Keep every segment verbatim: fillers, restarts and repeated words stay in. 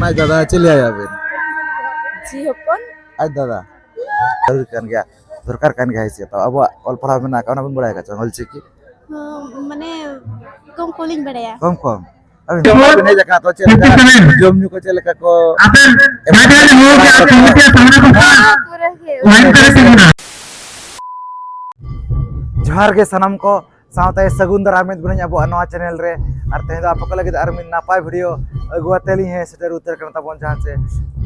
ᱟᱡ ᱫᱟᱫᱟ ᱪᱮᱫ ᱞᱟᱹᱭᱟᱭᱟ ᱵᱤᱱ? ᱡᱤ ᱦᱚᱯᱚᱱ᱾ ᱟᱡ ᱫᱟᱫᱟ᱾ ᱡᱟᱹᱨᱩᱲ ᱠᱟᱱ ᱜᱮᱭᱟ, ᱫᱚᱨᱠᱟᱨ ᱠᱟᱱ ᱜᱮᱭᱟ, ᱦᱮᱸ ᱥᱮ? ᱛᱚ ᱟᱵᱚᱣᱟᱜ ᱚᱞ ᱯᱟᱲᱦᱟᱣ ᱢᱮᱱᱟᱜ ᱟᱠᱟᱫ, ᱚᱱᱟ ᱵᱚᱱ ᱵᱟᱲᱟᱭ ᱟᱠᱟᱫ ᱪᱮ ᱵᱟᱝ, ᱚᱞ ᱪᱤᱠᱤ? ᱦᱚᱸ, ᱢᱟᱱᱮ, ᱠᱚᱢ ᱠᱚᱢ ᱞᱤᱧ ᱵᱟᱲᱟᱭᱟ᱾ ᱠᱚᱢ ᱠᱚᱢ? ᱟᱹᱵᱤᱱ ᱡᱚᱢ ᱵᱤᱱ ᱦᱮᱡ ᱟᱠᱟᱱᱟ, ᱛᱚ ᱪᱮᱫ ᱞᱮᱠᱟ ᱡᱚᱢ ᱧᱩ ᱠᱚ ᱪᱮᱫ ᱞᱮᱠᱟ ᱠᱚ ᱮᱢ ᱟᱠᱟᱫ ᱯᱮᱭᱟ? ᱯᱩᱨᱟᱹ ᱜᱮ᱾ ᱡᱚᱦᱟᱨ ᱜᱮ ᱥᱟᱱᱟᱢ ᱠᱚ, ᱥᱟᱶᱛᱮ ᱥᱟᱹᱜᱩᱱ ᱫᱟᱨᱟᱢ ᱢᱮᱫ ᱵᱚᱱᱟᱹᱧ ᱟᱵᱚᱣᱟᱜ ᱱᱚᱣᱟ ᱪᱮᱱᱮᱞ ᱨᱮ᱾ ᱟᱨ ᱛᱮᱦᱮᱧ ᱫᱚ ᱟᱯᱮ ᱠᱚ ᱞᱟᱹᱜᱤᱫ ᱟᱨ ᱢᱤᱫ ᱱᱟᱯᱟᱭ ᱵᱷᱤᱰᱤᱭᱳ ᱟᱹᱜᱩ ᱟᱛᱮ ᱞᱤᱧ ᱦᱮᱡ ᱥᱮᱴᱮᱨ ᱩᱛᱟᱹᱨ ᱠᱟᱱᱟ ᱛᱟᱵᱚᱱ, ᱡᱟᱦᱟᱸ ᱪᱮ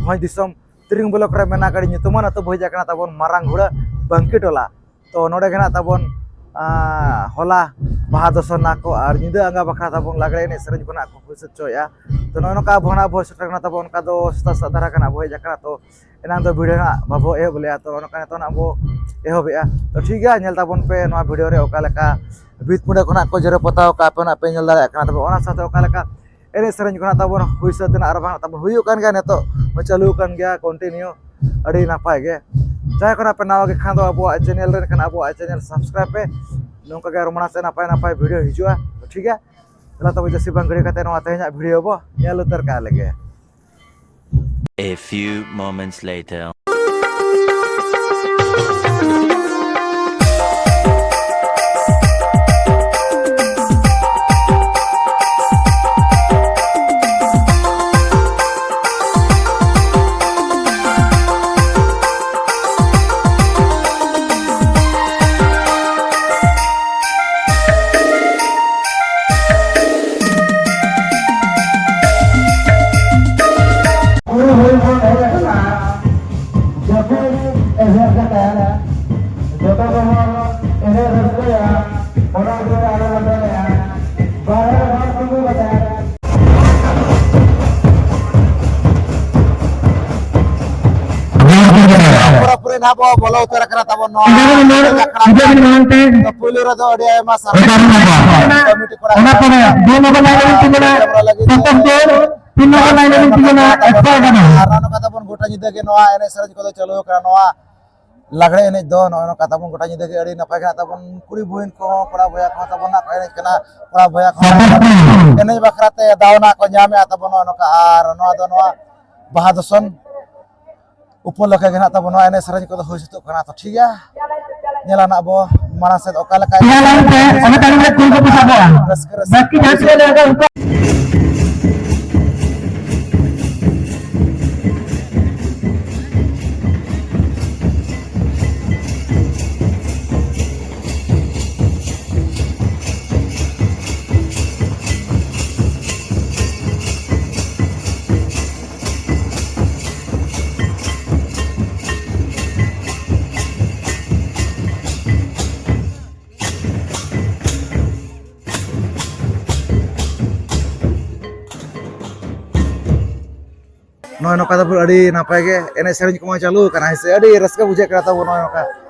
ᱵᱷᱚᱸᱡᱽ ᱫᱤᱥᱚᱢ ᱛᱤᱨᱤᱝ ᱵᱞᱚᱠ ᱨᱮ ᱢᱮᱱᱟᱜ ᱟᱹᱰᱤ ᱧᱩᱛᱩᱢᱟᱱ ᱟᱹᱛᱩ ᱵᱚᱦᱮᱡ ᱟᱠᱟᱱᱟ ᱛᱟᱵᱚᱱ ᱢᱟᱨᱟᱝ ᱜᱷᱩᱲᱟᱹ ᱵᱟᱝᱠᱤ ᱴᱚᱞᱟ᱾ ᱛᱚ ᱱᱚᱰᱮ ᱜᱮ ᱱᱟᱜ ᱛᱟᱵᱚᱱ, ᱟᱸ, ᱦᱚᱞᱟ ᱵᱟᱦᱟ ᱫᱚᱥᱚᱱᱟ ᱠᱚ ᱟᱨ ᱧᱤᱫᱟᱹ ᱟᱸᱜᱟ ᱵᱟᱠᱷᱨᱟ ᱛᱟᱵᱚᱱ ᱞᱟᱜᱽᱲᱮ ᱮᱱᱮᱡ ᱥᱮᱨᱮᱧ ᱠᱚ ᱱᱟᱜ ᱠᱚ ᱦᱩᱭ ᱥᱟᱹᱛ ᱦᱚᱪᱚᱭᱮᱫᱼᱟ᱾ ᱛᱚ ᱱᱚᱜᱼᱚᱭ ᱱᱚᱝᱠᱟ ᱟᱵᱚ ᱱᱟᱜ ᱵᱚ ᱥᱮᱴᱮᱨ ᱠᱟᱱᱟ ᱛᱟᱵᱚᱱ, ᱚᱱᱠᱟ ᱫᱚ ᱥᱮᱛᱟᱜ ᱥᱮᱛᱟᱜ ᱫᱷᱟᱨᱟ ᱠᱷᱚᱱᱟᱜ ᱵᱚ ᱦᱮᱡ ᱟᱠᱟᱱᱟ᱾ ᱛᱚ ᱮᱱᱟᱝ ᱫᱚ ᱵᱷᱤᱰᱤᱭᱳ ᱱᱟᱜ ᱵᱟᱵᱚ ᱮᱦᱚᱵ ᱞᱮᱜᱼᱟ, ᱛᱚ ᱱᱚᱜᱼᱚ ᱱᱚᱝᱠᱟ ᱱᱤᱛᱚᱜ ᱱᱟᱜ ᱵᱚ ᱮᱦᱚᱵᱮᱜᱼᱟ᱾ ᱛᱚ ᱴᱷᱤᱠ ᱜᱮᱭᱟ, ᱧᱮᱞ ᱛᱟᱵᱚᱱ ᱯᱮ ᱱᱚᱣᱟ ᱵᱷᱤᱰᱤᱭᱳ ᱨᱮ ᱚᱠᱟ ᱞᱮᱠᱟ ᱵᱷᱤᱛ ᱯᱤᱸᱰᱟᱹ ᱠᱷᱚᱱᱟᱜ ᱠᱚ ᱡᱮᱨᱮᱲ ᱯᱚᱛᱟᱣ ᱠᱟᱜᱼᱟ, ᱟᱯᱮ ᱱᱟᱜ ᱯᱮ ᱧᱮᱞ ᱫᱟᱲᱮᱭᱟᱜ ᱠᱟᱱᱟ᱾ ᱛᱚᱵᱮ ᱚᱱᱟ ᱥᱟᱶᱛᱮ ᱚᱠᱟ ᱞᱮᱠᱟ ᱮᱱᱮᱡ ᱥᱮᱨᱮᱧ ᱠᱚ ᱱᱟᱜ ᱛᱟᱵᱚᱱ ᱦᱩᱭ ᱥᱟᱹᱛ ᱮᱱᱟ ᱟᱨ ᱵᱟᱝ ᱛᱟᱵᱚᱱ ᱦᱩᱭᱩᱜ ᱠᱟᱱ ᱜᱮᱭᱟ, ᱱᱤᱛᱚᱜ ᱪᱟᱹᱞᱩ ᱟᱠᱟᱱ ᱜᱮᱭᱟ ᱠᱚᱱᱴᱤᱱᱤᱭᱩ, ᱟᱹᱰᱤ ᱱᱟᱯᱟᱭ ᱜᱮ᱾ ᱡᱟᱦᱟᱸᱭ ᱠᱚ ᱱᱟᱜ ᱯᱮ ᱱᱟᱣᱟ ᱜᱮ ᱠᱷᱟᱱ ᱫᱚ ᱟᱵᱚᱣᱟᱜ ᱪᱮᱱᱮᱞ ᱨᱮ, ᱮᱱᱠᱷᱟᱱ ᱟᱵᱚᱣᱟᱜ ᱪᱮᱱᱮᱞ ᱥᱟᱵᱥᱠᱨᱟᱭᱤᱵ ᱯᱮ᱾ ᱱᱚᱝᱠᱟ ᱜᱮ ᱟᱨᱚ ᱢᱟᱲᱟᱝ ᱥᱮᱫ ᱱᱟᱯᱟᱭ ᱱᱟᱯᱟᱭ ᱵᱷᱤᱰᱤᱭᱳ ᱦᱤᱡᱩᱜᱼᱟ, ᱴᱷᱤᱠ ᱜᱮᱭᱟ? ᱫᱮᱞᱟ ᱛᱚᱵᱮ ᱡᱟᱹᱥᱛᱤ ᱵᱟᱝ ᱜᱷᱟᱹᱲᱤ ᱠᱟᱛᱮ ᱱᱚᱣᱟ ᱛᱮᱦᱮᱧᱟᱜ ᱵᱷᱤᱰᱤᱭᱳ ᱵᱚ ᱧᱮᱞ ᱩᱛᱟᱹᱨ ᱠᱟᱜ ᱞᱮᱜᱮ᱾ A few moments later. ᱦᱩᱲᱩ ᱦᱩᱲᱩ ᱵᱚᱱ ᱦᱮᱡ ᱟᱠᱟᱱᱟ, ᱡᱟᱹᱯᱩᱫ ᱮᱦᱚᱵ ᱠᱟᱛᱮ ᱡᱚᱛᱚ ᱜᱮᱵᱚᱱ ᱮᱱᱮᱡ ᱨᱟᱹᱥᱠᱟᱹᱭᱟ, ᱚᱱᱟ ᱜᱮ ᱟᱞᱮ ᱞᱮ ᱢᱮᱱᱮᱜᱼᱟ᱾ ᱵᱟᱦᱨᱮ ᱨᱮ ᱵᱟᱝ ᱛᱤᱸᱜᱩ ᱠᱟᱛᱮ ᱯᱩᱨᱟᱹ ᱯᱩᱨᱤ ᱱᱟᱦᱟᱜ ᱵᱚ ᱵᱚᱞᱚ ᱩᱛᱟᱹᱨ ᱟᱠᱟᱱᱟ ᱛᱟᱵᱚᱱ ᱱᱚᱣᱟ ᱟᱠᱷᱲᱟ ᱨᱮ᱾ ᱛᱚ, ᱯᱩᱭᱞᱩ ᱨᱮᱫᱚ ᱟᱹᱰᱤ ᱟᱭᱢᱟ ᱥᱟᱨᱦᱟᱣ ᱠᱚᱢᱤᱴᱤ ᱠᱚᱲᱟ ᱠᱚ ᱞᱟᱹᱜᱤᱫ ᱛᱮ ᱟᱨ ᱱᱚᱝᱠᱟ ᱛᱟᱵᱚᱱ ᱜᱚᱴᱟ ᱧᱤᱫᱟᱹ ᱜᱮ ᱱᱚᱣᱟ ᱮᱱᱮᱡ ᱥᱮᱨᱮᱧ ᱠᱚᱫᱚ ᱪᱟᱹᱞᱩ ᱟᱠᱟᱱᱟ᱾ ᱱᱚᱣᱟ ᱞᱟᱜᱽᱲᱮ ᱮᱱᱮᱡ ᱫᱚ ᱱᱚᱜᱼᱚᱭ ᱱᱚᱝᱠᱟ ᱛᱟᱵᱚᱱ ᱜᱚᱴᱟ ᱧᱤᱫᱟᱹ ᱜᱮ ᱟᱹᱰᱤ ᱱᱟᱯᱟᱭ ᱜᱮ ᱦᱮᱱᱟᱜ ᱛᱟᱵᱚᱱ, ᱠᱩᱲᱤ ᱵᱩᱦᱤᱱ ᱠᱚᱦᱚᱸ ᱠᱚᱲᱟ ᱵᱚᱭᱦᱟ ᱠᱚᱦᱚᱸ ᱛᱟᱵᱚᱱ ᱱᱟᱜ ᱠᱚ ᱮᱱᱮᱡ ᱠᱟᱱᱟ, ᱠᱚᱲᱟ ᱵᱚᱭᱦᱟ ᱠᱚᱦᱚᱸ ᱮᱱᱮᱡ ᱵᱟᱠᱷᱨᱟ ᱛᱮ ᱫᱟᱣ ᱱᱟᱜ ᱠᱚ ᱧᱟᱢᱮᱫᱼᱟ ᱛᱟᱵᱚᱱ ᱱᱚᱜᱼᱚᱭ ᱱᱚᱝᱠᱟ᱾ ᱟᱨ ᱱᱚᱣᱟ ᱫᱚ ᱱᱚᱣᱟ ᱵᱟᱦᱟ ᱫᱚᱥᱚᱱ ᱩᱯᱚᱞᱚᱠᱷᱮ ᱜᱮ ᱱᱟᱜ ᱛᱟᱵᱚᱱ ᱱᱚᱣᱟ ᱮᱱᱮᱡ ᱥᱮᱨᱮᱧ ᱠᱚᱫᱚ ᱦᱩᱭ ᱥᱟᱹᱛᱚᱜ ᱠᱟᱱᱟ᱾ ᱛᱚ ᱴᱷᱤᱠ ᱜᱮᱭᱟ, ᱧᱮᱞᱟ ᱱᱟᱜ ᱵᱚ ᱢᱟᱲᱟᱝ ᱥᱮᱫ ᱚᱠᱟ ᱞᱮᱠᱟ ᱚᱱᱟ ᱴᱟᱭᱤᱢ ᱨᱮ ᱠᱩᱲᱤ ᱠᱚᱠᱚ ᱥᱟᱵᱚᱜᱼᱟ᱾ ᱨᱟᱹᱥᱠᱟᱹ ᱨᱟᱹᱥᱠᱟᱹ ᱵᱟᱹᱠᱤ ᱡᱟᱦᱟᱸ ᱛᱤᱱᱟᱹᱜ ᱞᱟᱜᱟᱜᱼᱟ ᱩᱱᱠᱩ ᱱᱚᱜᱼᱚᱭ ᱱᱚᱝᱠᱟ ᱫᱚ ᱟᱹᱰᱤ ᱱᱟᱯᱟᱭ ᱜᱮ ᱮᱱᱮᱡ ᱥᱮᱨᱮᱧ ᱠᱚᱢᱟ ᱪᱟᱹᱞᱩ ᱟᱠᱟᱱᱟ, ᱦᱮᱸ ᱥᱮ? ᱟᱹᱰᱤ ᱨᱟᱹᱥᱠᱟᱹ ᱵᱩᱡᱷᱟᱹᱜ ᱠᱟᱱᱟ ᱛᱟᱵᱚ ᱱᱚᱜᱼᱚᱭ ᱱᱚᱝᱠᱟ᱾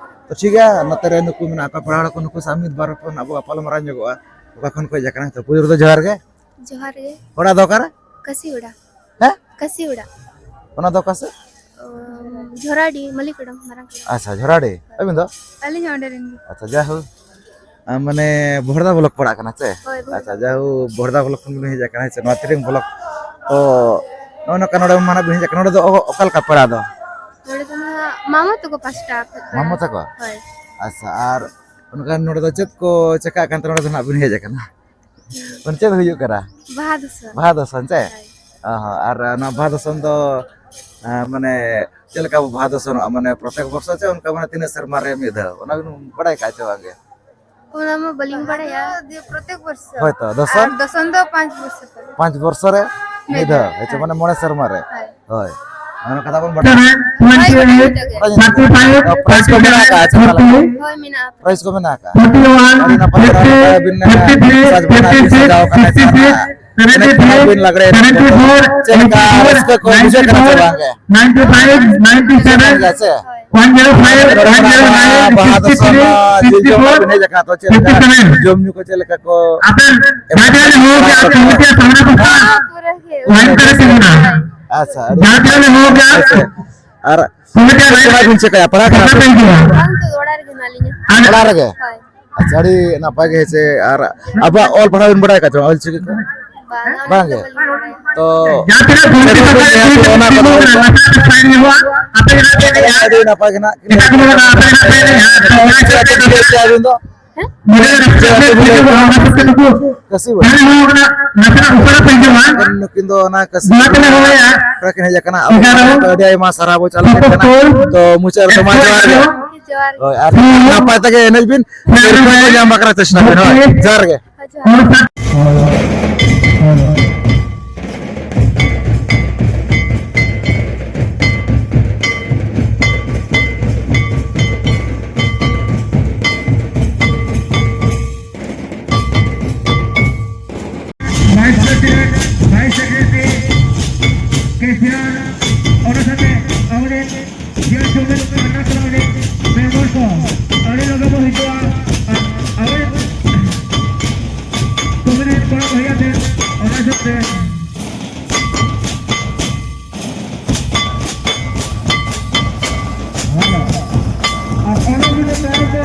ᱛᱚ ᱴᱷᱤᱠ ᱜᱮᱭᱟ, ᱱᱚᱛᱮ ᱨᱮ ᱱᱩᱠᱩ ᱢᱮᱱᱟᱜ ᱠᱚᱣᱟ ᱯᱮᱲᱟ ᱦᱚᱲ ᱠᱚ, ᱱᱩᱠᱩ ᱥᱟᱶ ᱢᱤᱫ ᱵᱟᱨ ᱨᱚᱯᱚᱲ ᱱᱟᱜ ᱵᱚ ᱜᱟᱯᱟᱞ ᱢᱟᱨᱟᱣ ᱧᱚᱜᱚᱜᱼᱟ᱾ ᱚᱠᱟ ᱠᱷᱚᱱ ᱠᱚ ᱦᱮᱡ ᱟᱠᱟᱱᱟ? ᱛᱚ ᱯᱩᱭᱞᱩ ᱨᱮᱫᱚ ᱡᱚᱦᱟᱨ ᱜᱮ᱾ ᱡᱚᱦᱟᱨ ᱜᱮ᱾ ᱚᱲᱟᱜ ᱫᱚ ᱚᱠᱟᱨᱮ? ᱠᱟᱹᱥᱤ ᱚᱲᱟᱜ᱾ ᱦᱮᱸ? ᱠᱟᱹᱥᱤ ᱚᱲᱟᱜ᱾ ᱚᱱᱟ ᱫᱚ ᱚᱠᱟ ᱥᱮᱫ? ᱚ, ᱡᱷᱚᱨᱟᱰᱤ, ᱢᱟᱹᱞᱤᱠ ᱠᱩᱰᱟᱹᱢ, ᱢᱟᱨᱟᱝ ᱠᱩᱰᱟᱹᱢ᱾ ᱟᱪᱪᱷᱟ, ᱡᱷᱚᱨᱟᱰᱤ᱾ ᱟᱹᱵᱤᱱ ᱫᱚ? ᱟᱹᱞᱤᱧ ᱦᱚᱸ ᱚᱸᱰᱮ ᱨᱮᱱ ᱜᱮ᱾ ᱟᱪᱪᱷᱟ, ᱡᱟᱭᱦᱳᱠ, ᱟᱢ ᱢᱟᱱᱮ ᱵᱚᱦᱲᱫᱟ ᱵᱞᱚᱠ ᱯᱟᱲᱟᱜ ᱠᱟᱱᱟ ᱥᱮ? ᱦᱳᱭ, ᱵᱚᱦᱲᱫᱟ᱾ ᱟᱪᱪᱷᱟ, ᱡᱟᱭᱦᱳᱠ, ᱵᱚᱦᱲᱫᱟ ᱵᱞᱚᱠ ᱠᱷᱚᱱ ᱵᱤᱱ ᱦᱮᱡ ᱟᱠᱟᱱᱟ, ᱦᱮᱸ ᱥᱮ? ᱱᱚᱣᱟ ᱛᱤᱨᱤᱝ ᱵᱞᱚᱠ᱾ ᱛᱚ, ᱱᱚᱜᱼᱚᱭ ᱱᱚᱝᱠᱟ ᱱᱚᱰᱮ ᱢᱟᱱᱟ ᱵᱤᱱ ᱦᱮᱡ ᱟᱠᱟᱱᱟ, ᱱᱚᱰᱮ ᱫᱚ ᱚ-, ᱚᱠᱟ ᱞᱮᱠᱟ ᱯᱮᱲᱟ ᱫᱚ? ᱱᱚᱰᱮ ᱫᱚ ᱱᱟᱦᱟᱜ ᱢᱟᱢᱟ ᱛᱟᱠᱚ ᱯᱟᱥᱴᱟ ᱠᱷᱚᱱ ᱯᱮᱲᱟ᱾ ᱢᱟᱢᱟ ᱛᱟᱠᱚ? ᱦᱳᱭ᱾ ᱟᱪᱪᱷᱟ, ᱟᱨ ᱚᱱᱠᱟ ᱱᱚᱰᱮ ᱫᱚ ᱪᱮᱫ ᱠᱚ ᱪᱮᱠᱟᱜ ᱠᱟᱱ ᱛᱮ ᱱᱚᱰᱮ ᱫᱚ ᱱᱟᱦᱟᱜ ᱵᱤᱱ ᱦᱮᱡ ᱟᱠᱟᱱᱟ? ᱢᱟᱱᱮ ᱪᱮᱫ ᱦᱩᱭᱩᱜ ᱠᱟᱱᱟ? ᱵᱟᱦᱟ ᱫᱚᱥᱚᱱ᱾ ᱵᱟᱦᱟ ᱫᱚᱥᱚᱱ ᱪᱮ? ᱦᱳᱭ᱾ ᱚ ᱦᱚᱸ, ᱟᱨ ᱚᱱᱟ ᱵᱟᱦᱟ ᱫᱚᱥᱚᱱ ᱫᱚ, ᱟ, ᱢᱟᱱᱮ ᱪᱮᱫ ᱞᱮᱠᱟ ᱵᱚ ᱵᱟᱦᱟ ᱫᱚᱥᱚᱱᱚᱜᱼᱟ? ᱢᱟᱱᱮ ᱯᱨᱚᱛᱮᱠ ᱵᱚᱨᱥᱚ ᱪᱮ ᱚᱱᱠᱟ ᱢᱟᱱᱮ ᱛᱤᱱᱟᱹᱜ ᱥᱮᱨᱢᱟ ᱨᱮ ᱢᱤᱫ ᱫᱷᱟᱣ? ᱚᱱᱟ ᱵᱤᱱ ᱵᱟᱲᱟᱭ ᱠᱟᱜᱼᱟ ᱪᱮ ᱵᱟᱝ ᱜᱮ? ᱚᱱᱟ ᱢᱟ ᱵᱟᱹᱞᱤᱧ ᱵᱟᱲᱟᱭᱟ᱾ ᱫᱤᱭᱮ ᱯᱨᱚᱛᱮᱠ ᱵᱚᱨᱥᱚ᱾ ᱦᱳᱭ ᱛᱚ, ᱫᱚᱥᱚᱱ? ᱟᱨ ᱫᱚᱥᱚᱱ ᱫᱚ ᱯᱟᱸᱪ ᱵᱚᱨᱥᱚ ᱯᱚᱨ᱾ ᱯᱟᱸᱪ ᱵᱚᱨᱥᱚ ᱨᱮ ᱢᱤᱫ ᱢᱤᱫ ᱫᱷᱟᱣ᱾ ᱫᱷᱟᱣ᱾ ᱦᱮᱸ ᱪᱮ, ᱦᱳᱭ᱾ ᱢᱟᱱᱮ ᱢᱚᱬᱮ ᱥᱮᱨᱢᱟ ᱨᱮ᱾ ᱦᱳᱭ᱾ ᱦᱳᱭ᱾ ᱚᱱᱟ ᱠᱟᱛᱷᱟ ᱵᱚᱱ ᱵᱟᱰᱟᱭᱟ᱾ ᱦᱳᱭ, ᱦᱳᱭ, ᱦᱳᱭ᱾ ᱯᱨᱟᱭᱤᱡᱽ ᱠᱚ ᱢᱮᱱᱟᱜ ᱟᱠᱟᱫᱼᱟ ᱪᱮ ᱛᱟᱦᱚᱞᱮ? ᱦᱳᱭ, ᱢᱮᱱᱟᱜᱼᱟ᱾ ᱯᱨᱟᱭᱤᱡᱽ ᱠᱚ ᱢᱮᱱᱟᱜ ᱟᱠᱟᱫᱼᱟ? ᱟᱹᱰᱤ ᱱᱟᱯᱟᱭ, ᱟᱹᱰᱤ ᱱᱟᱯᱟᱭ ᱵᱤᱱ ᱥᱟᱡᱽ ᱵᱟᱱᱟ ᱵᱤᱱ ᱥᱟᱡᱟᱣ ᱟᱠᱟᱱᱟ ᱪᱮ ᱵᱟᱝ? ᱮᱱᱮᱡ ᱠᱚᱦᱚᱸ ᱵᱤᱱ ᱞᱟᱜᱽᱲᱮ ᱮᱱᱮᱡ ᱠᱚ᱾ ᱪᱮᱫ ᱞᱮᱠᱟ ᱨᱟᱹᱥᱠᱟᱹ ᱠᱚ ᱵᱩᱡᱷᱟᱹᱜ ᱠᱟᱱᱟ ᱪᱮ ᱵᱟᱝ ᱜᱮ? ᱵᱩᱡᱷᱟᱹᱜ ᱠᱟᱱ ᱜᱮᱭᱟ ᱪᱮ? ᱵᱟᱦᱟ ᱫᱚᱥᱚᱱ ᱡᱤᱞ ᱡᱚᱢ ᱵᱤᱱ ᱦᱮᱡ ᱟᱠᱟᱱᱟ, ᱛᱚ ᱪᱮᱫ ᱞᱮᱠᱟ ᱡᱚᱢ ᱧᱩ ᱠᱚ ᱪᱮᱫ ᱞᱮᱠᱟ ᱠᱚ ᱮᱢᱚᱜ ᱠᱟᱱᱟ? ᱟᱪᱪᱷᱟ, ᱟᱹᱰᱤ ᱱᱟᱯᱟᱭ᱾ ᱦᱮᱸ ᱥᱮ? ᱟᱨ ᱪᱮᱫ ᱵᱤᱱ ᱪᱮᱠᱟᱭᱟ? ᱯᱟᱲᱦᱟᱜ ᱠᱟᱱᱟ ᱵᱤᱱ? ᱵᱟᱝ, ᱱᱤᱛᱚᱜ ᱫᱚ ᱚᱲᱟᱜ ᱨᱮᱜᱮ ᱢᱮᱱᱟᱜ ᱞᱤᱧᱟ᱾ ᱚᱲᱟᱜ ᱨᱮᱜᱮ? ᱦᱳᱭ᱾ ᱟᱪᱪᱷᱟ, ᱟᱹᱰᱤ ᱱᱟᱯᱟᱭ ᱜᱮ ᱦᱮᱸ ᱥᱮ᱾ ᱟᱨ ᱟᱵᱚᱣᱟᱜ ᱚᱞ ᱯᱟᱲᱦᱟᱣ ᱵᱤᱱ ᱵᱟᱲᱟᱭ ᱠᱟᱜ ᱪᱮ ᱵᱟᱝ, ᱚᱞ ᱪᱤᱠᱤ ᱠᱚ? ᱵᱟᱝ, ᱵᱟᱝ ᱜᱮ? ᱵᱟᱹᱞᱤᱧ ᱵᱟᱲᱟᱭᱟ᱾ ᱛᱚ ᱡᱟᱦᱟᱸ ᱛᱤᱱᱟᱹᱜ ᱜᱩᱱ ᱠᱚ ᱚᱱᱟ ᱠᱚ ᱱᱟᱥᱮᱱᱟᱜ ᱯᱮ ᱥᱟᱭᱤᱱ ᱧᱚᱜᱚᱜᱼᱟ, ᱟᱯᱮ ᱡᱟᱦᱟᱸ ᱯᱮ ᱮᱱᱮᱡᱼᱟ, ᱟᱹᱰᱤ ᱱᱟᱯᱟᱭ ᱜᱮ ᱱᱟᱜ᱾ ᱮᱴᱟᱜ ᱠᱚ ᱢᱮᱱᱟ, ᱟᱯᱮ ᱡᱟᱦᱟᱸ ᱯᱮ ᱮᱱᱮᱡᱼᱟ, ᱛᱚ ᱚᱱᱟ ᱦᱤᱥᱟᱹᱵ ᱛᱮ ᱟᱹᱵᱤᱱ ᱫᱚ? ᱦᱮᱸ? ᱢᱚᱱᱮ ᱨᱮ ᱨᱟᱹᱥᱠᱟᱹ ᱪᱮᱫ ᱟᱯᱮ ᱯᱮ ᱵᱩᱡᱷᱟᱹᱣᱟ, ᱚᱱᱟ ᱦᱤᱥᱟᱹᱵ ᱛᱮ ᱱᱩᱠᱩ ᱠᱟᱹᱥᱤ ᱵᱟᱹᱲᱤ᱾ ᱦᱮᱸ, ᱱᱚᱣᱟ ᱠᱟᱱᱟ, ᱱᱟᱥᱮᱱᱟᱜ ᱩᱥᱟᱹᱨᱟ ᱯᱮ ᱦᱤᱡᱩᱜᱼᱟ᱾ ᱱᱩᱠᱤᱱ ᱫᱚ ᱚᱱᱟ ᱠᱟᱹᱥᱤ ᱱᱚᱣᱟ ᱛᱮᱞᱮ ᱨᱚᱦᱚᱭᱟ᱾ ᱯᱮᱲᱟ ᱠᱤᱱ ᱦᱮᱡ ᱟᱠᱟᱱᱟ᱾ ᱟᱵᱚ ᱮᱜᱟᱨᱚ᱾ ᱟᱹᱰᱤ ᱟᱭᱢᱟ ᱥᱟᱨᱦᱟᱣ ᱵᱚ ᱪᱟᱞ ᱟᱠᱚ ᱠᱟᱱᱟ᱾ ᱛᱚ, ᱢᱩᱪᱟᱹᱫ ᱨᱮᱫᱚ ᱢᱟ ᱡᱚᱦᱟᱨ ᱜᱮ᱾ ᱡᱚᱦᱟᱨ᱾ ᱦᱳᱭ, ᱟᱨ ᱱᱟᱯᱟᱭ ᱛᱮᱜᱮ ᱮᱱᱮᱡ ᱵᱤᱱ᱾ ᱥᱤᱨᱯᱟᱹ ᱠᱚ ᱧᱟᱢ ᱵᱟᱠᱷᱨᱟ ᱪᱮᱥᱴᱟ ᱵᱤᱱ᱾ ᱦᱳᱭ, ᱡᱚᱦᱟᱨ ᱜᱮ᱾ ᱟᱪᱪᱷᱟ᱾ Vice President, Vice Secretary, cashier, ᱚᱱᱟ ᱥᱟᱶᱛᱮ ᱟᱵᱚᱨᱮᱱ ᱡᱮ ᱪᱚᱵᱤᱥ ᱯᱟᱨᱜᱟᱱᱟ ᱛᱟᱞᱟ ᱨᱮ ᱢᱮᱢᱵᱚᱨ ᱠᱚ ᱟᱹᱰᱤ ᱞᱚᱜᱚᱱ ᱵᱚᱱ ᱦᱤᱡᱩᱜᱼᱟ᱾ ᱟᱨ ᱟᱵᱚᱨᱮᱱ ᱠᱚᱢᱤᱴᱤ ᱠᱚᱲᱟ ᱠᱚ ᱦᱮᱡ ᱠᱟᱛᱮ ᱚᱱᱟ ᱦᱤᱥᱟᱹᱵ ᱛᱮ ᱟᱨ ᱚᱱᱟ ᱜᱮ ᱛᱟᱭᱚᱢ ᱛᱮ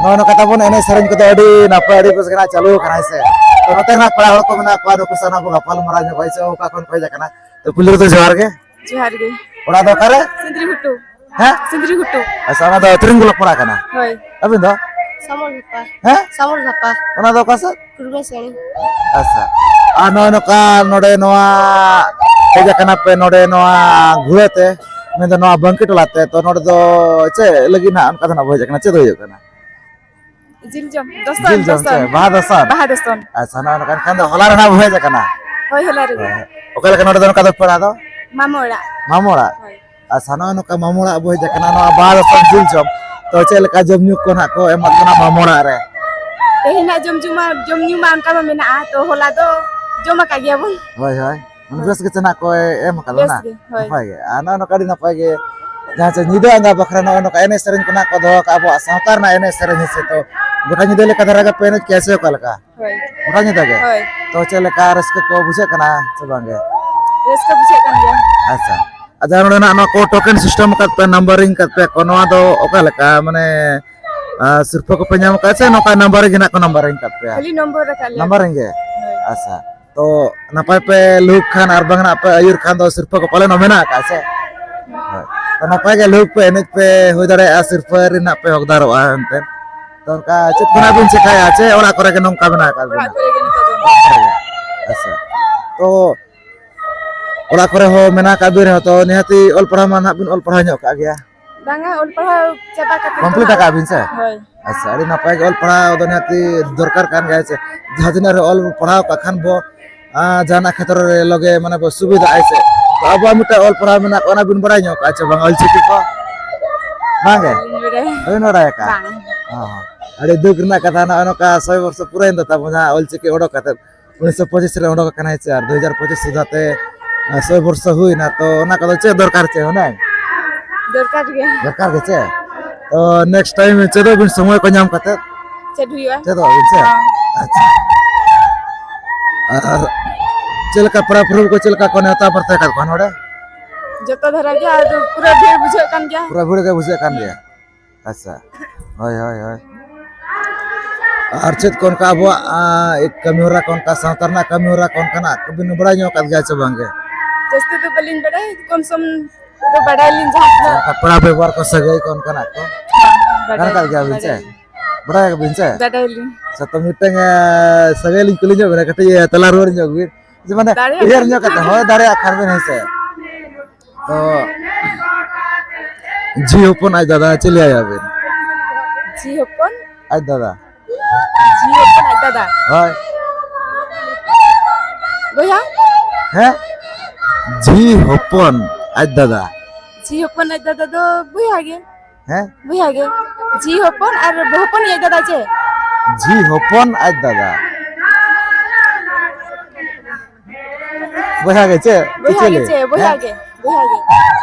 ᱱᱚᱜᱼᱚ ᱱᱚᱝᱠᱟ ᱛᱟᱵᱚᱱ ᱮᱱᱮᱡ ᱥᱮᱨᱮᱧ ᱠᱚᱫᱚ ᱟᱹᱰᱤ ᱱᱟᱯᱟᱭ, ᱟᱹᱰᱤ ᱵᱮᱥ ᱜᱮ ᱱᱟᱜ ᱪᱟᱹᱞᱩ ᱟᱠᱟᱱᱟ, ᱦᱮᱸ ᱥᱮ᱾ ᱛᱚ ᱱᱚᱛᱮ ᱨᱮᱱᱟᱜ ᱯᱮᱲᱟ ᱦᱚᱲ ᱠᱚ ᱢᱮᱱᱟᱜ ᱠᱚᱣᱟ, ᱱᱩᱠᱩ ᱥᱟᱶ ᱱᱟᱜ ᱵᱚ ᱜᱟᱯᱟᱞ ᱢᱟᱨᱟᱣ ᱧᱚᱜ ᱦᱚᱭ ᱥᱮ, ᱚᱠᱟ ᱠᱷᱚᱱ ᱯᱮ ᱦᱮᱡ ᱟᱠᱟᱱᱟ? ᱛᱚ ᱯᱩᱭᱞᱩ ᱨᱮᱫᱚ ᱡᱚᱦᱟᱨ ᱜᱮ᱾ ᱡᱚᱦᱟᱨ ᱜᱮ᱾ ᱚᱲᱟᱜ ᱫᱚ ᱚᱠᱟᱨᱮ? ᱥᱤᱸᱫᱽᱨᱤ ᱜᱷᱩᱴᱩ᱾ ᱦᱮᱸ? ᱥᱤᱸᱫᱽᱨᱤ ᱜᱷᱩᱴᱩ᱾ ᱟᱪᱪᱷᱟ, ᱚᱱᱟ ᱫᱚ ᱛᱤᱨᱤᱝ ᱜᱚᱞᱚ ᱯᱟᱲᱟ ᱠᱟᱱᱟ? ᱦᱳᱭ᱾ ᱟᱹᱵᱤᱱ ᱫᱚ? ᱥᱟᱢᱚᱞ ᱫᱷᱟᱯᱟ᱾ ᱦᱮᱸ? ᱥᱟᱢᱚᱞ ᱫᱷᱟᱯᱟ᱾ ᱚᱱᱟ ᱫᱚ ᱚᱠᱟ ᱥᱮᱫ? ᱠᱩᱲᱢᱟᱹᱥᱟᱹᱲᱤ᱾ ᱟᱪᱪᱷᱟ᱾ ᱟᱨ ᱱᱚᱜᱼᱚᱭ ᱱᱚᱝᱠᱟ ᱱᱚᱰᱮ ᱱᱚᱣᱟ ᱦᱮᱡ ᱟᱠᱟᱱᱟ ᱯᱮ ᱱᱚᱰᱮ ᱱᱚᱣᱟ ᱜᱷᱩᱲᱟᱹ ᱛᱮ, ᱢᱮᱱᱫᱚ ᱱᱚᱣᱟ ᱵᱟᱝᱠᱤ ᱴᱚᱞᱟ ᱛᱮ, ᱛᱚ ᱱᱚᱰᱮ ᱫᱚ ᱪᱮᱫ ᱞᱟᱹᱜᱤᱫ ᱱᱟᱜ ᱚᱱᱠᱟ ᱫᱚ ᱱᱟᱜ ᱵᱚ ᱦᱮᱡ ᱟᱠᱟᱱᱟ? ᱪᱮᱫ ᱦᱩᱭᱩᱜ ᱠᱟᱱᱟ? ᱡᱤᱞ ᱡᱚᱢ, ᱫᱚᱥᱚᱱ, ᱡᱤᱞ ᱡᱚᱢ ᱥᱮ ᱫᱚᱥᱚᱱ᱾ ᱵᱟᱦᱟ ᱫᱚᱥᱚᱱ? ᱵᱟᱦᱟ ᱫᱚᱥᱚᱱ᱾ ᱟᱪᱪᱷᱟ, ᱱᱚᱜᱼᱚᱭ ᱱᱚᱝᱠᱟ ᱮᱱᱠᱷᱟᱱ ᱫᱚ ᱦᱚᱞᱟ ᱨᱮ ᱱᱟᱜ ᱵᱚ ᱦᱮᱡ ᱟᱠᱟᱱᱟ᱾ ᱦᱳᱭ, ᱦᱚᱞᱟ ᱨᱮᱜᱮ᱾ ᱦᱮᱸ᱾ ᱚᱠᱟ ᱞᱮᱠᱟ ᱱᱚᱰᱮ ᱫᱚ ᱱᱚᱝᱠᱟ ᱫᱚ ᱯᱮᱲᱟ ᱫᱚ? ᱢᱟᱢᱚ ᱚᱲᱟᱜ᱾ ᱢᱟᱢᱚ ᱚᱲᱟᱜ? ᱦᱳᱭ᱾ ᱟᱪᱪᱷᱟ, ᱱᱚᱜᱼᱚᱭ ᱱᱚᱝᱠᱟ ᱢᱟᱢᱚ ᱚᱲᱟᱜ ᱵᱚ ᱦᱮᱡ ᱟᱠᱟᱱᱟ, ᱱᱚᱣᱟ ᱵᱟᱦᱟ ᱫᱚᱥᱚᱱ ᱡᱤᱞ ᱡᱚᱢ᱾ ᱛᱚ ᱪᱮᱫ ᱞᱮᱠᱟ ᱡᱚᱢ ᱧᱩ ᱠᱚ ᱱᱟᱜ ᱠᱚ ᱮᱢᱟᱜ ᱵᱚᱱᱟ ᱢᱟᱢᱚ ᱚᱲᱟᱜ ᱨᱮ? ᱛᱮᱦᱮᱧᱟᱜ ᱡᱚᱢ ᱧᱩ ᱢᱟ, ᱡᱚᱢ ᱧᱩ ᱢᱟ ᱚᱱᱠᱟ ᱢᱟ ᱢᱮᱱᱟᱜᱼᱟ, ᱛᱚ ᱦᱚᱞᱟ ᱫᱚ ᱡᱚᱢ ᱟᱠᱟᱫ ᱜᱮᱭᱟ ᱵᱚᱱ᱾ ᱦᱳᱭ, ᱦᱳᱭ᱾ ᱢᱟᱱᱮ ᱦᱳᱭ᱾ ᱵᱮᱥ ᱜᱮ ᱪᱮ ᱱᱟᱜ ᱠᱚ ᱮᱢ ᱟᱠᱟᱫ ᱵᱮᱥ ᱵᱚᱱᱟ? ᱜᱮ, ᱦᱳᱭ᱾ ᱱᱟᱯᱟᱭ ᱜᱮ᱾ ᱟᱨ ᱱᱚᱜᱼᱚᱭ ᱱᱚᱝᱠᱟ ᱟᱹᱰᱤ ᱱᱟᱯᱟᱭ ᱜᱮ, ᱡᱟᱦᱟᱸ ᱪᱮ ᱧᱤᱫᱟᱹ ᱟᱸᱜᱟ ᱵᱟᱠᱷᱨᱟ ᱱᱚᱜᱼᱚᱭ ᱱᱚᱝᱠᱟ ᱮᱱᱮᱡ ᱥᱮᱨᱮᱧ ᱠᱚ ᱱᱟᱜ ᱠᱚ ᱫᱚᱦᱚ ᱠᱟᱜᱼᱟ, ᱟᱵᱚᱣᱟᱜ ᱥᱟᱶᱛᱟ ᱨᱮᱱᱟᱜ ᱮᱱᱮᱡ ᱥᱮᱨᱮᱧ ᱦᱮᱸ ᱥᱮ᱾ ᱛᱚ ᱜᱚᱴᱟ ᱧᱤᱫᱟᱹ ᱞᱮᱠᱟ ᱫᱷᱟᱨᱟ ᱜᱮᱯᱮ ᱮᱱᱮᱡ ᱠᱮᱜᱼᱟ ᱥᱮ ᱚᱠᱟ ᱞᱮᱠᱟ? ᱦᱳᱭ᱾ ᱜᱚᱴᱟ ᱧᱤᱫᱟᱹ ᱜᱮ? ᱦᱳᱭ᱾ ᱛᱚ ᱪᱮᱫ ᱞᱮᱠᱟ ᱨᱟᱹᱥᱠᱟᱹ ᱠᱚ ᱵᱩᱡᱷᱟᱹᱜ ᱠᱟᱱᱟ ᱥᱮ ᱵᱟᱝ ᱜᱮ? ᱨᱟᱹᱥᱠᱟᱹ ᱵᱩᱡᱷᱟᱹᱜ ᱠᱟᱱ ᱜᱮᱭᱟ᱾ ᱟᱪᱪᱷᱟ᱾ ᱟᱨ ᱡᱟᱦᱟᱸ ᱱᱚᱰᱮ ᱱᱟᱜ ᱱᱚᱣᱟ ᱠᱚ ᱴᱳᱠᱮᱱ ᱥᱤᱥᱴᱮᱢ ᱟᱠᱟᱫ ᱯᱮ, ᱱᱟᱢᱵᱟᱨᱤᱝ ᱟᱠᱟᱫ ᱯᱮᱭᱟ ᱠᱚ, ᱱᱚᱣᱟ ᱫᱚ ᱚᱠᱟ ᱞᱮᱠᱟ? ᱢᱟᱱᱮ, ᱟᱨ ᱥᱤᱨᱯᱟᱹ ᱠᱚᱯᱮ ᱧᱟᱢ ᱟᱠᱟᱫ ᱥᱮ ᱱᱚᱝᱠᱟ ᱱᱟᱢᱵᱟᱨᱤᱝ ᱜᱮ ᱱᱟᱜ ᱠᱚ ᱱᱟᱢᱵᱟᱨᱤᱝ ᱟᱠᱟᱫ ᱯᱮᱭᱟ? ᱠᱷᱟᱹᱞᱤ ᱱᱚᱢᱵᱚᱨ ᱟᱠᱟᱫ ᱞᱮᱭᱟ᱾ ᱱᱟᱢᱵᱟᱨᱤᱝ ᱜᱮ? ᱦᱳᱭ᱾ ᱟᱪᱪᱷᱟ᱾ ᱛᱚ ᱱᱟᱯᱟᱭ ᱯᱮ ᱞᱩᱦᱩᱠ ᱠᱷᱟᱱ ᱟᱨ ᱵᱟᱝ ᱱᱟᱜ ᱯᱮ ᱟᱹᱭᱩᱨ ᱠᱷᱟᱱ ᱫᱚ ᱥᱤᱨᱯᱟᱹ ᱠᱚ ᱯᱟᱞᱮᱱ ᱦᱚᱸ ᱢᱮᱱᱟᱜ ᱟᱠᱟᱫ ᱥᱮ? ᱦᱳᱭ᱾ ᱛᱚ ᱱᱟᱯᱟᱭ ᱜᱮ ᱞᱩᱦᱩᱠ ᱯᱮ, ᱮᱱᱮᱡ ᱯᱮ, ᱦᱩᱭ ᱫᱟᱲᱮᱭᱟᱜᱼᱟ ᱥᱤᱨᱯᱟᱹ ᱨᱮᱱᱟᱜ ᱯᱮ ᱦᱚᱠᱫᱟᱨᱚᱜᱼᱟ ᱮᱱᱛᱮ᱾ ᱛᱚ ᱚᱱᱠᱟ ᱪᱮᱫ ᱠᱚ ᱱᱟᱜ ᱵᱤᱱ ᱪᱮᱠᱟᱭᱟ ᱪᱮ ᱚᱲᱟᱜ ᱠᱚᱨᱮ ᱜᱮ ᱱᱚᱝᱠᱟ ᱢᱮᱱᱟᱜ ᱟᱠᱟᱫ ᱵᱤᱱᱟ? ᱚᱲᱟᱜ ᱠᱚᱨᱮ ᱜᱮ ᱱᱤᱛᱚᱜ ᱫᱚ᱾ ᱚᱲᱟᱜ ᱠᱚᱨᱮ ᱜᱮ᱾ ᱟᱪᱪᱷᱟ᱾ ᱛᱚ ᱚᱲᱟᱜ ᱠᱚᱨᱮ ᱦᱚᱸ ᱢᱮᱱᱟᱜ ᱟᱠᱟᱫ ᱵᱤᱱ ᱨᱮᱦᱚᱸ ᱛᱚ ᱱᱤᱦᱟᱹᱛᱤ ᱚᱞ ᱯᱟᱲᱦᱟᱣ ᱢᱟ ᱱᱟᱜ ᱵᱤᱱ ᱚᱞ ᱯᱟᱲᱦᱟᱣ ᱧᱚᱜ ᱠᱟᱜ ᱜᱮᱭᱟ? ᱵᱟᱝᱟ, ᱚᱞ ᱯᱟᱲᱦᱟᱣ ᱪᱟᱵᱟ ᱠᱟᱛᱮ complete ᱫᱚ ᱦᱟᱸᱜ᱾ ᱟᱠᱟᱜ ᱵᱤᱱ ᱥᱮ? ᱦᱳᱭ᱾ ᱟᱪᱪᱷᱟ, ᱟᱹᱰᱤ ᱱᱟᱯᱟᱭ ᱜᱮ ᱚᱞ ᱯᱟᱲᱦᱟᱣ ᱫᱚ ᱱᱤᱦᱟᱹᱛᱤ ᱫᱚᱨᱠᱟᱨ ᱠᱟᱱ ᱜᱮᱭᱟ ᱥᱮ᱾ ᱡᱟᱦᱟᱸ ᱛᱤᱱᱟᱹᱜ ᱨᱮ ᱚᱞ ᱯᱟᱲᱦᱟᱣ ᱠᱟᱜ ᱠᱷᱟᱱ ᱵᱚ, ᱟᱸ, ᱡᱟᱦᱟᱱᱟᱜ ᱠᱷᱮᱛᱨᱚ ᱨᱮ ᱞᱚᱜᱮ ᱢᱟᱱᱮ ᱵᱚ ᱥᱩᱵᱤᱫᱷᱟᱜᱼᱟ ᱥᱮ᱾ ᱛᱚ ᱟᱵᱚᱣᱟᱜ ᱢᱤᱫᱴᱟᱝ ᱚᱞ ᱯᱟᱲᱦᱟᱣ ᱢᱮᱱᱟᱜ, ᱚᱱᱟ ᱵᱤᱱ ᱵᱟᱲᱟᱭ ᱧᱚᱜ ᱠᱟᱜᱼᱟ ᱪᱮ ᱵᱟᱝ ᱚᱞ ᱪᱤᱠᱤ ᱠᱚ? ᱵᱟᱝ ᱜᱮ? ᱵᱟᱹᱞᱤᱧ ᱵᱟᱲᱟᱭᱟ᱾ ᱵᱟᱹᱵᱤᱱ ᱵᱟᱲᱟᱭ ᱟᱠᱟᱜᱼᱟ? ᱵᱟᱝ᱾ ᱦᱚᱸ, ᱦᱚᱸ᱾ ᱟᱹᱰᱤ ᱫᱩᱠ ᱨᱮᱱᱟᱜ ᱠᱟᱛᱷᱟ, ᱱᱚᱜᱼᱚᱭ ᱱᱚᱝᱠᱟ ᱥᱚᱭ ᱵᱚᱨᱥᱚ ᱯᱩᱨᱟᱹᱭᱮᱱ ᱫᱚ ᱛᱟᱵᱚᱱᱟ ᱚᱞ ᱪᱤᱠᱤ ᱚᱰᱚᱠ ᱠᱟᱛᱮᱫ᱾ ᱩᱱᱤᱥᱥᱚ ᱯᱚᱸᱪᱤᱥ ᱨᱮ ᱚᱰᱚᱠ ᱟᱠᱟᱱᱟᱭ ᱥᱮ, ᱟᱨ ᱫᱩ ᱦᱟᱡᱟᱨ ᱯᱚᱸᱪᱤᱥ ᱥᱩᱫᱷᱟ ᱛᱮ, ᱟᱨ ᱥᱚᱭ ᱵᱚᱨᱥᱚ ᱦᱩᱭᱱᱟ, ᱛᱚ ᱚᱱᱟ ᱠᱚᱫᱚ ᱪᱮᱫ ᱫᱚᱨᱠᱟᱨ ᱪᱮ ᱦᱩᱱᱟᱹᱝ? ᱫᱚᱨᱠᱟᱨ ᱜᱮ᱾ ᱫᱚᱨᱠᱟᱨ ᱜᱮ ᱪᱮ? ᱛᱚ next time ᱪᱮᱫᱚᱜ ᱵᱤᱱ ᱥᱚᱢᱚᱭ ᱠᱚ ᱧᱟᱢ ᱠᱟᱛᱮ᱾ ᱪᱮᱫ ᱦᱩᱭᱩᱜᱼᱟ? ᱪᱮᱫᱚᱜ ᱟᱵᱤᱱ ᱪᱮ? ᱦᱚᱸ᱾ ᱟᱪᱪᱷᱟ᱾ ᱟᱨ ᱪᱮᱫ ᱞᱮᱠᱟ ᱯᱮᱲᱟ ᱯᱩᱨᱵᱷᱩ ᱠᱚ ᱪᱮᱫ ᱞᱮᱠᱟ ᱠᱚ ᱱᱮᱣᱛᱟ ᱵᱟᱨᱛᱮ ᱟᱠᱟᱫ ᱠᱚᱣᱟ ᱱᱚᱰᱮ? ᱡᱚᱛᱚ ᱫᱷᱟᱨᱟ ᱜᱮ, ᱟᱫᱚ ᱯᱩᱨᱟᱹ ᱵᱷᱤᱲ ᱵᱩᱡᱷᱟᱹᱜ ᱠᱟᱱ ᱜᱮᱭᱟ᱾ ᱯᱩᱨᱟᱹ ᱵᱷᱤᱲ ᱜᱮ ᱵᱩᱡᱷᱟᱹᱜ ᱠᱟᱱ ᱜᱮᱭᱟ᱾ ᱟᱪᱪᱷᱟ, ᱦᱳᱭ, ᱦᱳᱭ, ᱦᱳᱭ᱾ ᱟᱨ ᱪᱮᱫ ᱠᱚ ᱚᱱᱠᱟ ᱟᱵᱚᱣᱟᱜ, ᱟ, ᱠᱟᱹᱢᱤ ᱦᱚᱨᱟ ᱠᱚ, ᱚᱱᱠᱟ ᱥᱟᱶᱛᱟ ᱨᱮᱱᱟᱜ ᱠᱟᱹᱢᱤ ᱦᱚᱨᱟ ᱠᱚ ᱚᱱᱠᱟᱱᱟᱜ ᱠᱚᱵᱤᱱ ᱵᱟᱲᱟᱭ ᱧᱚᱜ ᱟᱠᱟᱫ ᱜᱮᱭᱟ ᱥᱮ ᱵᱟᱝ ᱜᱮ? ᱡᱟᱹᱥᱛᱤ ᱫᱚ ᱵᱟᱹᱞᱤᱧ ᱵᱟᱲᱟᱭ, ᱠᱚᱢ ᱥᱚᱢ ᱫᱚ ᱵᱟᱲᱟᱭ ᱞᱤᱧ ᱡᱟᱦᱟᱸ ᱛᱤᱱᱟᱹᱜ᱾ ᱚᱱᱠᱟ ᱯᱮᱲᱟ ᱵᱮᱵᱚᱦᱟᱨ ᱠᱚ, ᱥᱟᱹᱜᱟᱹᱭ ᱠᱚ ᱚᱱᱠᱟᱱᱟᱜ ᱠᱚ? ᱦᱮᱸ, ᱵᱟᱰᱟᱭ ᱜᱟᱱ ᱟᱠᱟᱫ ᱜᱮᱭᱟᱵᱤᱱ ᱥᱮ? ᱵᱟᱰᱟᱭ ᱟᱹᱞᱤᱧ᱾ ᱵᱟᱲᱟᱭ ᱟᱠᱟᱫ ᱵᱤᱱ ᱥᱮ? ᱵᱟᱰᱟᱭ ᱟᱹᱞᱤᱧ᱾ ᱟᱪᱪᱷᱟ, ᱛᱚ ᱢᱤᱫᱴᱟᱝ, ᱮ, ᱥᱟᱹᱜᱟᱹᱭ ᱞᱤᱧ ᱠᱩᱞᱤ ᱧᱚᱜ ᱵᱤᱱᱟ, ᱠᱟᱹᱴᱤᱡ, ᱮ, ᱛᱮᱞᱟ ᱨᱩᱣᱟᱹᱲ ᱧᱚᱜ ᱵᱤᱱ᱾ ᱡᱮ ᱢᱟᱱᱮ ᱫᱟᱲᱮᱭᱟᱜ ᱩᱭᱦᱟᱹᱨ ᱠᱷᱟᱱ ᱧᱚᱜ ᱠᱟᱛᱮ, ᱦᱳᱭ, ᱫᱟᱲᱮᱭᱟᱜ ᱠᱷᱟᱱ ᱵᱤᱱ, ᱦᱮᱸ ᱥᱮ? ᱛᱚ ᱡᱷᱤ ᱦᱚᱯᱚᱱ ᱟᱡ ᱫᱟᱫᱟ ᱪᱮᱫ ᱞᱟᱹᱭᱟᱭᱟ ᱵᱤᱱ? ᱡᱷᱤ ᱦᱚᱯᱚᱱ? ᱟᱡ ᱫᱟᱫᱟ᱾ ᱡᱷᱤ ᱦᱚᱯᱚᱱ ᱟᱡ ᱫᱟᱫᱟ᱾ ᱦᱳᱭ᱾ ᱵᱚᱭᱦᱟ? ᱦᱮᱸ? ᱡᱷᱤ ᱦᱚᱯᱚᱱ ᱟᱡ ᱫᱟᱫᱟ᱾ ᱡᱷᱤ ᱦᱚᱯᱚᱱ ᱟᱡ ᱫᱟᱫᱟ ᱫᱚ ᱵᱚᱭᱦᱟ ᱜᱮ᱾ ᱦᱮᱸ? ᱵᱚᱭᱦᱟ ᱜᱮ᱾ ᱡᱷᱤ ᱦᱚᱯᱚᱱ ᱟᱨ ᱦᱚᱯᱚᱱ ᱟᱡ ᱫᱟᱫᱟ ᱪᱮ? ᱡᱷᱤ ᱦᱚᱯᱚᱱ ᱟᱡ ᱫᱟᱫᱟ᱾ ᱵᱚᱭᱦᱟ ᱜᱮ ᱪᱮ? ᱵᱚᱭᱦᱟ ᱪᱮ ᱜᱮ ᱞᱟᱹᱭ? ᱪᱮ? ᱵᱚᱭᱦᱟ ᱦᱮᱸ? ᱜᱮ, ᱵᱚᱭᱦᱟ ᱜᱮ᱾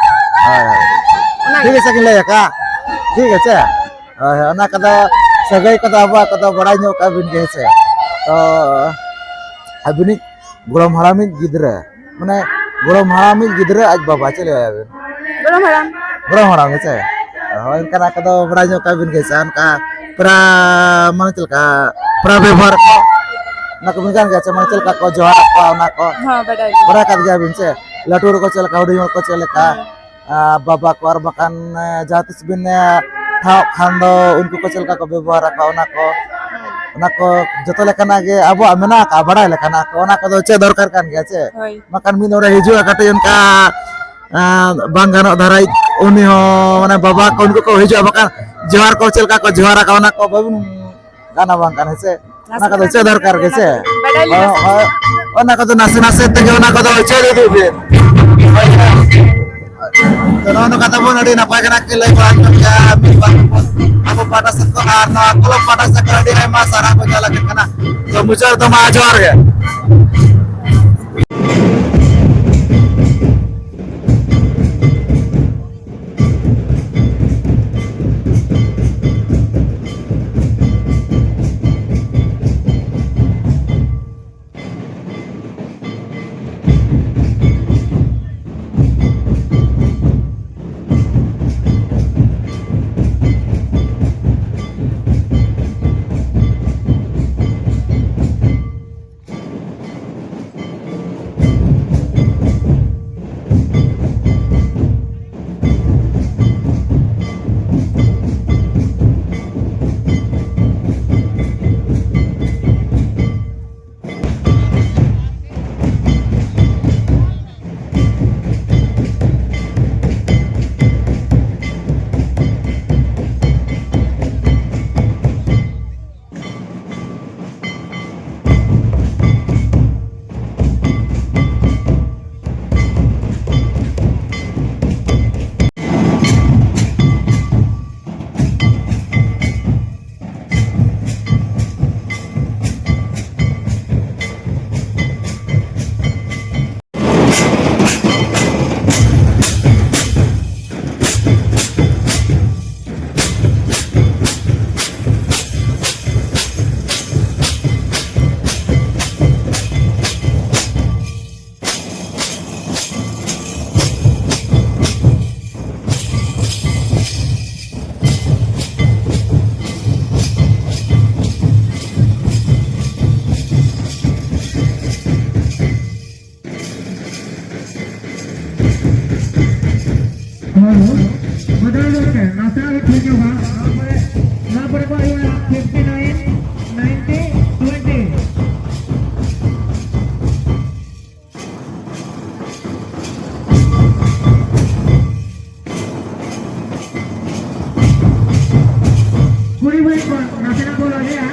ᱦᱳᱭ, ᱦᱳᱭ᱾ ᱚᱱᱟ ᱴᱷᱤᱠ ᱜᱮ᱾ ᱟᱪᱷᱮ, ᱠᱤᱱ ᱞᱟᱹᱭ ᱟᱠᱟᱫ᱾ ᱴᱷᱤᱠ ᱟᱪᱷᱮ? ᱦᱳᱭ, ᱦᱳᱭ, ᱚᱱᱟ ᱠᱚᱫᱚ ᱥᱟᱹᱜᱟᱹᱭ ᱠᱚᱫᱚ ᱟᱵᱚᱣᱟᱜ ᱠᱚᱫᱚ ᱵᱟᱲᱟᱭ ᱧᱚᱜ ᱠᱟᱜ ᱵᱤᱱ ᱜᱮ, ᱦᱮᱸ ᱥᱮ? ᱛᱚ ᱟᱹᱵᱤᱱᱤᱡ ᱜᱚᱲᱚᱢ ᱦᱟᱲᱟᱢᱤᱡ ᱜᱤᱫᱽᱨᱟᱹ, ᱢᱟᱱᱮ ᱜᱚᱲᱚᱢ ᱦᱟᱲᱟᱢᱤᱡ ᱜᱤᱫᱽᱨᱟᱹ ᱟᱡ ᱵᱟᱵᱟ, ᱪᱮᱫ ᱞᱟᱹᱭ ᱟᱵᱤᱱ? ᱜᱚᱲᱚᱢ ᱦᱟᱲᱟᱢ᱾ ᱜᱚᱲᱚᱢ ᱦᱟᱲᱟᱢ ᱜᱮ ᱥᱮ? ᱦᱳᱭ, ᱚᱱᱠᱟᱱᱟᱜ ᱠᱚᱫᱚ ᱵᱟᱲᱟᱭ ᱧᱚᱜ ᱠᱟᱜ ᱵᱤᱱ ᱜᱮ ᱥᱮ? ᱚᱱᱠᱟ ᱯᱮᱲᱟ, ᱢᱟᱱᱮ ᱪᱮᱫ ᱞᱮᱠᱟ, ᱯᱮᱲᱟ ᱵᱮᱵᱚᱦᱟᱨ ᱠᱚ, ᱚᱱᱟ ᱠᱚ ᱵᱤᱱ ᱜᱟᱱ ᱜᱮᱭᱟ ᱥᱮ? ᱢᱟᱱᱮ ᱪᱮᱫ ᱞᱮᱠᱟ ᱠᱚ ᱡᱚᱦᱟᱨ ᱟᱠᱚᱣᱟ, ᱚᱱᱟ ᱠᱚ? ᱦᱚᱸ, ᱵᱟᱰᱟᱭ ᱜᱮ᱾ ᱵᱟᱲᱟᱭ ᱠᱟᱫ ᱜᱮᱭᱟᱵᱤᱱ ᱥᱮ? ᱞᱟᱹᱴᱩ ᱦᱚᱲ ᱠᱚ ᱪᱮᱫ ᱞᱮᱠᱟ, ᱦᱩᱰᱤᱧ ᱦᱚᱲ ᱠᱚ ᱪᱮᱫ ᱞᱮᱠᱟ? ᱦᱮᱸ᱾ ᱟᱨ ᱵᱟᱵᱟ ᱠᱚ, ᱟᱨ ᱵᱟᱠᱷᱟᱱ, ᱮ, ᱡᱟᱦᱟᱸ ᱛᱤᱥ ᱵᱤᱱ, ᱮ, ᱴᱷᱟᱶᱚᱜ ᱠᱷᱟᱱ ᱫᱚ ᱩᱱᱠᱩ ᱠᱚ ᱪᱮᱫ ᱞᱮᱠᱟ ᱠᱚ ᱵᱮᱵᱚᱦᱟᱨ ᱟᱠᱚᱣᱟ, ᱚᱱᱟ ᱠᱚ, ᱚᱱᱟ ᱠᱚ ᱡᱚᱛᱚ ᱞᱮᱠᱟᱱᱟᱜ ᱜᱮ ᱟᱵᱚᱣᱟᱜ ᱢᱮᱱᱟᱜ ᱟᱠᱟᱫ, ᱵᱟᱲᱟᱭ ᱞᱮᱠᱟᱱᱟᱜ ᱠᱚ, ᱚᱱᱟ ᱠᱚᱫᱚ ᱪᱮᱫ ᱫᱚᱨᱠᱟᱨ ᱠᱟᱱ ᱜᱮᱭᱟ ᱪᱮ? ᱦᱳᱭ᱾ ᱵᱟᱠᱷᱟᱱ ᱢᱤᱫ ᱦᱚᱲᱮ ᱦᱤᱡᱩᱜᱼᱟ ᱠᱟᱹᱴᱤᱡ ᱚᱱᱠᱟ, ᱮ, ᱵᱟᱝ ᱜᱟᱱᱚᱜ ᱫᱷᱟᱨᱟᱭᱤᱡ, ᱩᱱᱤ ᱦᱚᱸ ᱢᱟᱱᱮ ᱵᱟᱵᱟ ᱠᱚ ᱩᱱᱠᱩ ᱠᱚ ᱦᱤᱡᱩᱜᱼᱟ, ᱵᱟᱠᱷᱟᱱ ᱡᱚᱦᱟᱨ ᱠᱚ ᱪᱮᱫ ᱞᱮᱠᱟ ᱠᱚ ᱡᱚᱦᱟᱨ ᱟᱠᱚᱣᱟ, ᱚᱱᱟ ᱠᱚ ᱵᱟᱵᱚᱱ ᱜᱟᱱᱟ ᱵᱟᱝ ᱠᱟᱱᱟ, ᱦᱮᱸ ᱥᱮ? ᱚᱱᱟ ᱠᱚᱫᱚ ᱪᱮᱫ ᱫᱚᱨᱠᱟᱨ ᱜᱮ ᱥᱮ? ᱵᱟᱰᱟᱭ ᱞᱮᱠᱷᱟᱱ ᱦᱳᱭ, ᱦᱳᱭ᱾ ᱚᱱᱟ ᱠᱚᱫᱚ ᱱᱟᱥᱮ ᱱᱟᱥᱮ ᱛᱮᱜᱮ ᱚᱱᱟ ᱠᱚᱫᱚ ᱪᱮᱫ ᱤᱫᱤ ᱵᱤᱱ᱾ ᱦᱳᱭ, ᱦᱳᱭ᱾ ᱛᱚ, ᱱᱚᱜᱼᱚ ᱱᱚᱝᱠᱟ ᱛᱟᱵᱚᱱ ᱟᱹᱰᱤ ᱱᱟᱯᱟᱭ ᱠᱟᱱᱟ ᱠᱤᱱ ᱞᱟᱹᱭ ᱵᱟᱲᱟ ᱧᱚᱜ ᱠᱮᱜᱼᱟ ᱢᱤᱫ ᱵᱟᱨ ᱠᱚ ᱟᱵᱚ ᱯᱟᱦᱴᱟ ᱥᱮᱫ ᱠᱷᱚᱱ ᱟᱨ ᱱᱚᱣᱟ ᱠᱞᱟᱵᱽ ᱯᱟᱦᱴᱟ ᱥᱮᱫ ᱠᱷᱚᱱ ᱟᱹᱰᱤ ᱟᱭᱢᱟ ᱥᱟᱨᱦᱟᱣ ᱠᱚ ᱪᱟᱞ ᱟᱠᱟᱱ ᱠᱟᱱᱟ᱾ ᱛᱚ, ᱢᱩᱪᱟᱹᱫ ᱨᱮᱫᱚ ᱢᱟ ᱡᱚᱦᱟᱨ ᱜᱮ᱾ ᱵᱚᱫᱚᱞ ᱫᱚ ᱪᱮᱫ? ᱱᱟᱥᱮᱱᱟᱜ ᱜᱮ ᱴᱷᱤᱠ ᱧᱚᱜᱼᱟ᱾ ᱱᱚᱣᱟ ᱯᱚᱨᱮ, ᱱᱚᱣᱟ ᱯᱚᱨᱮ ᱠᱚ ᱦᱩᱭᱩᱜᱼᱟ ᱯᱷᱤᱯᱴᱤ ᱱᱟᱭᱤᱱ, ᱱᱟᱭᱤᱱᱴᱤ, ᱴᱩᱭᱮᱱᱴᱤ᱾ ᱠᱩᱲᱤ ᱵᱟᱹᱭ ᱠᱚ ᱱᱟᱥᱮᱱᱟᱜ ᱵᱚ ᱞᱟᱜᱮᱭᱟ᱾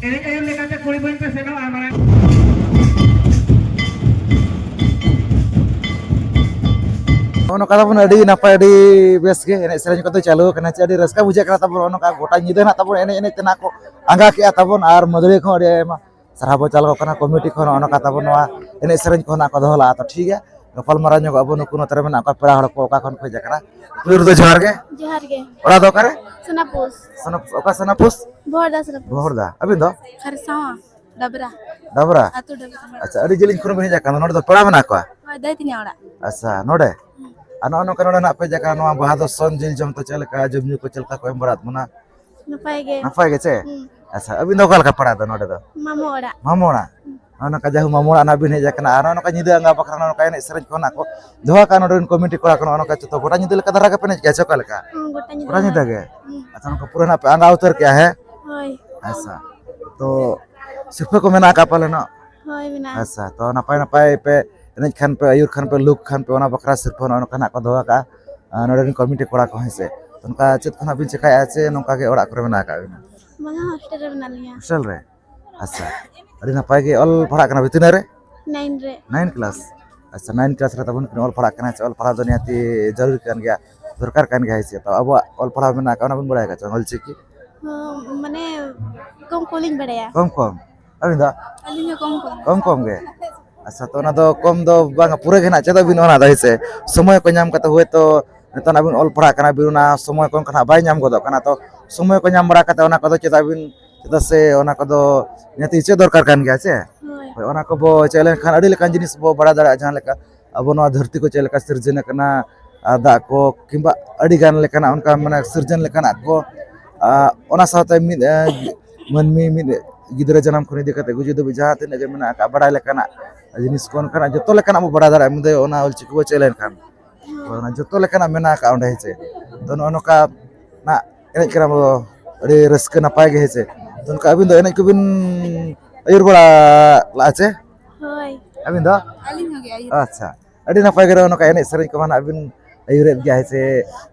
ᱮᱱᱮᱡ ᱟᱹᱭᱩᱨ ᱞᱮᱠᱟᱛᱮ ᱠᱩᱲᱤ ᱵᱟᱹᱭ ᱯᱮ ᱥᱮᱱᱚᱜᱼᱟ ᱢᱟᱲᱟᱝ᱾ ᱱᱚᱜᱼᱚ ᱱᱚᱝᱠᱟ ᱛᱟᱵᱚᱱ ᱟᱹᱰᱤ ᱱᱟᱯᱟᱭ, ᱟᱹᱰᱤ ᱵᱮᱥ ᱜᱮ ᱮᱱᱮᱡ ᱥᱮᱨᱮᱧ ᱠᱚᱫᱚ ᱪᱟᱹᱞᱩ ᱟᱠᱟᱱᱟ, ᱪᱮ ᱟᱹᱰᱤ ᱨᱟᱹᱥᱠᱟᱹ ᱵᱩᱡᱷᱟᱹᱜ ᱠᱟᱱᱟ ᱛᱟᱵᱚᱱ᱾ ᱱᱚᱜᱼᱚ ᱱᱚᱝᱠᱟ ᱜᱚᱴᱟ ᱧᱤᱫᱟᱹ ᱱᱟᱜ ᱛᱟᱵᱚᱱ ᱮᱱᱮᱡ ᱮᱱᱮᱡ ᱛᱮ ᱱᱟᱜ ᱠᱚ ᱟᱸᱜᱟ ᱠᱮᱜᱼᱟ ᱛᱟᱵᱚᱱ, ᱟᱨ ᱢᱟᱹᱫᱟᱹᱲᱤᱭᱟᱹ ᱠᱚᱦᱚᱸ ᱟᱹᱰᱤ ᱟᱭᱢᱟ ᱥᱟᱨᱦᱟᱣ ᱵᱚ ᱪᱟᱞ ᱟᱠᱚ ᱠᱟᱱᱟ᱾ ᱠᱚᱢᱤᱴᱤ ᱠᱷᱚᱱ ᱱᱚᱜᱼᱚ ᱱᱚᱝᱠᱟ ᱛᱟᱵᱚᱱ ᱱᱚᱣᱟ ᱮᱱᱮᱡ ᱥᱮᱨᱮᱧ ᱠᱚᱦᱚᱸ ᱱᱟᱜ ᱠᱚ ᱫᱚᱦᱚ ᱞᱟᱜᱼᱟ᱾ ᱛᱚ ᱴᱷᱤᱠ ᱜᱮᱭᱟ, ᱜᱟᱯᱟᱞ ᱢᱟᱨᱟᱣ ᱧᱚᱜᱚᱜ ᱟᱵᱚ ᱱᱩᱠᱩ ᱱᱚᱛᱮ ᱨᱮ ᱢᱮᱱᱟᱜ ᱠᱚᱣᱟ ᱯᱮᱲᱟ ᱦᱚᱲ ᱠᱚ, ᱚᱠᱟ ᱠᱷᱚᱱ ᱠᱚ ᱦᱮᱡ ᱟᱠᱟᱱᱟ᱾ ᱯᱩᱭᱞᱩ ᱨᱮᱫᱚ ᱡᱚᱦᱟᱨ ᱜᱮ᱾ ᱡᱚᱦᱟᱨ ᱜᱮ᱾ ᱚᱲᱟᱜ ᱫᱚ ᱚᱠᱟᱨᱮ? ᱥᱳᱱᱟᱯᱩᱥ᱾ ᱥᱳᱱᱟᱯᱩᱥ, ᱚᱠᱟ ᱥᱳᱱᱟᱯᱩᱥ? ᱵᱚᱦᱚᱲᱫᱟ ᱥᱳᱱᱟᱯᱩᱥ᱾ ᱵᱚᱦᱚᱲᱫᱟ᱾ ᱟᱹᱵᱤᱱ ᱫᱚ? ᱠᱷᱟᱨᱥᱟᱣᱟ, ᱰᱟᱵᱨᱟ᱾ ᱰᱟᱵᱨᱟ? ᱟᱹᱛᱩ ᱰᱟᱵᱨᱟ᱾ ᱟᱪᱪᱷᱟ, ᱟᱹᱰᱤ ᱡᱤᱞᱤᱧ ᱠᱷᱚᱱ ᱵᱤᱱ ᱦᱮᱡ ᱟᱠᱟᱱᱟ, ᱱᱚᱰᱮ ᱫᱚ ᱯᱮᱲᱟ ᱢᱮᱱᱟᱜ ᱠᱚᱣᱟ? ᱦᱳᱭ, ᱫᱟᱹᱭ ᱛᱤᱧᱟᱹ ᱚᱲᱟᱜ᱾ ᱟᱪᱪᱷᱟ, ᱱᱚᱰᱮ? ᱦᱩᱸ᱾ ᱟᱨ ᱱᱚᱜᱼᱚ ᱱᱚᱝᱠᱟ ᱱᱚᱰᱮ ᱱᱟᱜ ᱯᱮ ᱦᱮᱡ ᱟᱠᱟᱱᱟ, ᱱᱚᱣᱟ ᱵᱟᱦᱟ ᱫᱚ ᱥᱚᱱ ᱡᱤᱞ ᱡᱚᱢ ᱛᱮ ᱪᱮᱫ ᱞᱮᱠᱟ ᱡᱚᱢ ᱧᱩ ᱠᱚ ᱪᱮᱫ ᱞᱮᱠᱟ ᱠᱚ ᱮᱢ ᱵᱟᱲᱟᱣᱟᱫ ᱵᱚᱱᱟ? ᱱᱟᱯᱟᱭ ᱜᱮ᱾ ᱱᱟᱯᱟᱭ ᱜᱮ ᱪᱮ? ᱦᱩᱸ᱾ ᱟᱪᱪᱷᱟ, ᱟᱹᱵᱤᱱ ᱫᱚ ᱚᱠᱟ ᱞᱮᱠᱟ ᱯᱟᱲᱟ ᱫᱚ ᱱᱚᱰᱮ ᱫᱚ? ᱢᱟᱢᱚ ᱚᱲᱟᱜ᱾ ᱦᱩᱸ᱾ ᱱᱚᱜᱼᱚ ᱱᱚᱝᱠᱟ ᱡᱟᱦᱩ ᱢᱟᱢᱚ ᱚᱲᱟᱜ ᱱᱟᱜ ᱵᱤᱱ ᱦᱮᱡ ᱟᱠᱟᱱᱟ, ᱟᱨ ᱱᱚᱜᱼᱚ ᱱᱚᱝᱠᱟ ᱧᱤᱫᱟᱹ ᱟᱸᱜᱟ ᱵᱟᱠᱷᱨᱟ ᱱᱚᱜᱼᱚ ᱱᱚᱝᱠᱟ ᱮᱱᱮᱡ ᱥᱮᱨᱮᱧ ᱠᱚ ᱱᱟᱜ ᱠᱚ ᱫᱚᱦᱚ ᱠᱟᱜᱼᱟ ᱱᱚᱰᱮ ᱨᱮᱱ ᱠᱚᱢᱤᱴᱤ ᱠᱚᱲᱟ ᱠᱚ, ᱱᱚᱜᱼᱚ ᱱᱚᱝᱠᱟ ᱪᱚ ᱛᱚ ᱜᱚᱴᱟ ᱧᱤᱫᱟᱹ ᱞᱮᱠᱟ ᱫᱷᱟᱨᱟ ᱜᱮᱯᱮ ᱮᱱᱮᱡ ᱜᱮᱭᱟ ᱥᱮ ᱚᱠᱟ ᱞᱮᱠᱟ? ᱦᱩᱸ, ᱜᱚᱴᱟ ᱧᱤᱫᱟᱹ ᱜᱚᱴᱟ ᱧᱤᱫᱟᱹ ᱫᱷᱟᱨᱟ᱾ ᱜᱮ? ᱦᱩᱸ᱾ ᱟᱪᱪᱷᱟ, ᱱᱚᱝᱠᱟ ᱯᱩᱨᱟᱹ ᱱᱟᱜ ᱯᱮ ᱟᱸᱜᱟ ᱩᱛᱟᱹᱨ ᱠᱮᱜᱼᱟ, ᱦᱮᱸ? ᱦᱳᱭ᱾ ᱟᱪᱪᱷᱟ, ᱛᱚ ᱥᱤᱨᱯᱟᱹ ᱠᱚ ᱢᱮᱱᱟᱜ ᱟᱠᱟᱫ ᱯᱟᱞᱮ ᱱᱚᱜ? ᱦᱳᱭ, ᱢᱮᱱᱟᱜᱼᱟ᱾ ᱟᱪᱪᱷᱟ, ᱛᱚ ᱱᱟᱯᱟᱭ ᱱᱟᱯᱟᱭ ᱯᱮ ᱮᱱᱮᱡ ᱠᱷᱟᱱ ᱯᱮ, ᱟᱹᱭᱩᱨ ᱠᱷᱟᱱ ᱯᱮ, ᱞᱩᱠ ᱠᱷᱟᱱ ᱯᱮ, ᱚᱱᱟ ᱵᱟᱠᱷᱨᱟ ᱥᱤᱨᱯᱟᱹ ᱱᱚᱜᱼᱚ ᱱᱚᱝᱠᱟ ᱱᱟᱜ ᱠᱚ ᱫᱚᱦᱚ ᱟᱠᱟᱫᱼᱟ᱾ ᱟᱨ ᱱᱚᱰᱮ ᱨᱮᱱ ᱠᱚᱢᱤᱴᱤ ᱠᱚᱲᱟ ᱠᱚ, ᱦᱮᱸ ᱥᱮ? ᱚᱱᱠᱟ ᱪᱮᱫ ᱠᱚ ᱱᱟᱜ ᱵᱤᱱ ᱪᱮᱠᱟᱭᱮᱫᱼᱟ ᱪᱮ ᱱᱚᱝᱠᱟ ᱜᱮ ᱚᱲᱟᱜ ᱠᱚᱨᱮ ᱢᱮᱱᱟᱜ ᱟᱠᱟᱫ ᱵᱤᱱᱟ? ᱵᱟᱝᱟ, ᱦᱳᱥᱴᱮᱞ ᱨᱮ ᱢᱮᱱᱟᱜ ᱞᱤᱧᱟ᱾ ᱦᱳᱥᱴᱮᱞ ᱨᱮ? ᱟᱪᱪᱷᱟ, ᱟᱹᱰᱤ ᱱᱟᱯᱟᱭ ᱜᱮ᱾ ᱚᱞ ᱯᱟᱲᱦᱟᱜ ᱠᱟᱱᱟ ᱵᱤᱱ ᱛᱤᱱᱟᱹᱜ ᱨᱮ? ᱱᱟᱭᱤᱱ ᱨᱮ᱾ Nine class? ᱟᱪᱪᱷᱟ, ᱱᱟᱭᱤᱱ ᱠᱞᱟᱥ ᱨᱮ ᱛᱟᱵᱚᱱ ᱠᱤᱱ ᱚᱞ ᱯᱟᱲᱦᱟᱜ ᱠᱟᱱᱟ᱾ ᱟᱪᱪᱷᱟ, ᱚᱞ ᱯᱟᱲᱦᱟᱣ ᱫᱚ ᱱᱤᱦᱟᱹᱛᱤ ᱡᱟᱹᱨᱩᱲ ᱠᱟᱱ ᱜᱮᱭᱟ, ᱫᱚᱨᱠᱟᱨ ᱠᱟᱱ ᱜᱮᱭᱟ, ᱦᱮᱸ ᱥᱮ? ᱛᱚ ᱟᱵᱚᱣᱟᱜ ᱚᱞ ᱯᱟᱲᱦᱟᱣ ᱢᱮᱱᱟᱜ ᱟᱠᱟᱫ, ᱚᱱᱟ ᱵᱚᱱ ᱵᱟᱲᱟᱭ ᱟᱠᱟᱫ ᱪᱮ ᱚᱞ ᱪᱤᱠᱤ? ᱦᱚᱸ, ᱢᱟᱱᱮ, ᱠᱚᱢ ᱠᱚᱢ ᱞᱤᱧ ᱵᱟᱲᱟᱭᱟ᱾ ᱠᱚᱢ ᱠᱚᱢ? ᱟᱹᱵᱤᱱ ᱫᱚ? ᱟᱹᱞᱤᱧ ᱦᱚᱸ ᱠᱚᱢ ᱠᱚᱢ᱾ ᱠᱚᱢ ᱠᱚᱢ ᱜᱮ? ᱟᱪᱪᱷᱟ, ᱛᱚ ᱚᱱᱟ ᱫᱚ ᱠᱚᱢ ᱫᱚ ᱵᱟᱝᱟ, ᱯᱩᱨᱟᱹ ᱜᱮ ᱱᱟᱜ ᱪᱮᱫᱚᱜ ᱵᱤᱱ ᱚᱱᱟ ᱫᱚ, ᱦᱮᱸ ᱥᱮ? ᱥᱚᱢᱚᱭ ᱠᱚ ᱧᱟᱢ ᱠᱟᱛᱮ ᱦᱳᱭᱛᱳ ᱱᱤᱛᱚᱜ ᱟᱹᱵᱤᱱ ᱚᱞ ᱯᱟᱲᱦᱟᱜ ᱠᱟᱱᱟ ᱵᱤᱱ, ᱚᱱᱟ ᱥᱚᱢᱚᱭ ᱠᱚ ᱚᱱᱠᱟ ᱱᱟᱜ ᱵᱟᱭ ᱧᱟᱢ ᱜᱚᱫᱚᱜ ᱠᱟᱱᱟ, ᱛᱚ ᱥᱚᱢᱚᱭ ᱠᱚ ᱧᱟᱢ ᱵᱟᱲᱟ ᱠᱟᱛᱮ ᱚᱱᱟ ᱠᱚᱫᱚ ᱪᱮᱫᱟᱜ ᱵᱤᱱ ᱪᱮᱫᱟᱜ ᱥᱮ ᱚᱱᱟ ᱠᱚᱫᱚ ᱱᱤᱦᱟᱹᱛᱤ ᱪᱮᱫ ᱫᱚᱨᱠᱟᱨ ᱠᱟᱱ ᱜᱮᱭᱟ ᱥᱮ᱾ ᱦᱳᱭ᱾ ᱦᱳᱭ, ᱚᱱᱟ ᱠᱚᱵᱚ ᱪᱮᱫ ᱞᱮᱱᱠᱷᱟᱱ ᱟᱹᱰᱤ ᱞᱮᱠᱟᱱ ᱡᱤᱱᱤᱥ ᱵᱚ ᱵᱟᱲᱟᱭ ᱫᱟᱲᱮᱭᱟᱜᱼᱟ, ᱡᱟᱦᱟᱸ ᱞᱮᱠᱟ ᱟᱵᱚ ᱱᱚᱣᱟ ᱫᱷᱟᱹᱨᱛᱤ ᱠᱚ ᱪᱮᱫ ᱞᱮᱠᱟ ᱥᱤᱨᱡᱚᱱ ᱟᱠᱟᱱᱟ, ᱟᱨ ᱫᱟᱜ ᱠᱚ ᱠᱤᱝᱵᱟ ᱟᱹᱰᱤ ᱜᱟᱱ ᱞᱮᱠᱟᱱᱟᱜ ᱚᱱᱠᱟ ᱢᱟᱱᱮ ᱥᱤᱨᱡᱚᱱ ᱞᱮᱠᱟᱱᱟᱜ ᱠᱚ, ᱟᱨ ᱚᱱᱟ ᱥᱟᱶᱛᱮ ᱢᱤᱫ, ᱮ, ᱢᱟᱹᱱᱢᱤ ᱢᱤᱫ ᱜᱤᱫᱽᱨᱟᱹ ᱡᱟᱱᱟᱢ ᱠᱷᱚᱱ ᱤᱫᱤ ᱠᱟᱛᱮ ᱜᱩᱡᱩᱜ ᱫᱷᱟᱹᱵᱤᱡ ᱡᱟᱦᱟᱸ ᱛᱤᱱᱟᱹᱜ ᱜᱮ ᱢᱮᱱᱟᱜ ᱟᱠᱟᱫ ᱵᱟᱲᱟᱭ ᱞᱮᱠᱟᱱᱟᱜ ᱡᱤᱱᱤᱥ ᱠᱚ, ᱚᱱᱠᱟᱱᱟᱜ ᱡᱚᱛᱚ ᱞᱮᱠᱟᱱᱟᱜ ᱵᱚ ᱵᱟᱲᱟᱭ ᱫᱟᱲᱮᱭᱟᱜᱼᱟ ᱢᱮᱱᱛᱮ ᱚᱱᱟ ᱚᱞᱪᱤᱠᱤ ᱵᱚ ᱪᱮᱫ ᱞᱮᱱᱠᱷᱟᱱ᱾ ᱦᱳᱭ, ᱚᱱᱟ ᱡᱚᱛᱚ ᱞᱮᱠᱟᱱᱟᱜ ᱢᱮᱱᱟᱜ ᱟᱠᱟᱫ ᱚᱸᱰᱮ, ᱦᱮᱸ ᱥᱮ᱾ ᱛᱚ, ᱱᱚᱜᱼᱚ ᱱᱚᱝᱠᱟ ᱱᱟᱜ ᱮᱱᱮᱡ ᱠᱟᱱᱟ ᱵᱚ, ᱟᱹᱰᱤ ᱨᱟᱹᱥᱠᱟᱹ ᱱᱟᱯᱟᱭ ᱜᱮ, ᱦᱮᱸ ᱥᱮ᱾ ᱛᱚ, ᱱᱚᱝᱠᱟ ᱟᱹᱵᱤᱱ ᱫᱚ ᱮᱱᱮᱡ ᱠᱚᱵᱤᱱ ᱟᱹᱭᱩᱨ ᱵᱟᱲᱟ ᱞᱟᱜᱼᱟ ᱪᱮ? ᱦᱳᱭ᱾ ᱟᱹᱵᱤᱱ ᱫᱚ? ᱟᱹᱞᱤᱧ ᱦᱚᱸ ᱜᱮ ᱟᱹᱭᱩᱨ᱾ ᱟᱪᱪᱷᱟ, ᱟᱹᱰᱤ ᱱᱟᱯᱟᱭ ᱜᱮ ᱱᱚᱜᱼᱚ ᱱᱚᱝᱠᱟ ᱮᱱᱮᱡ ᱥᱮᱨᱮᱧ ᱠᱚᱢᱟ ᱱᱟᱜ ᱵᱤᱱ ᱟᱹᱭᱩᱨᱮᱫ ᱜᱮᱭᱟ, ᱦᱮᱸ ᱥᱮ᱾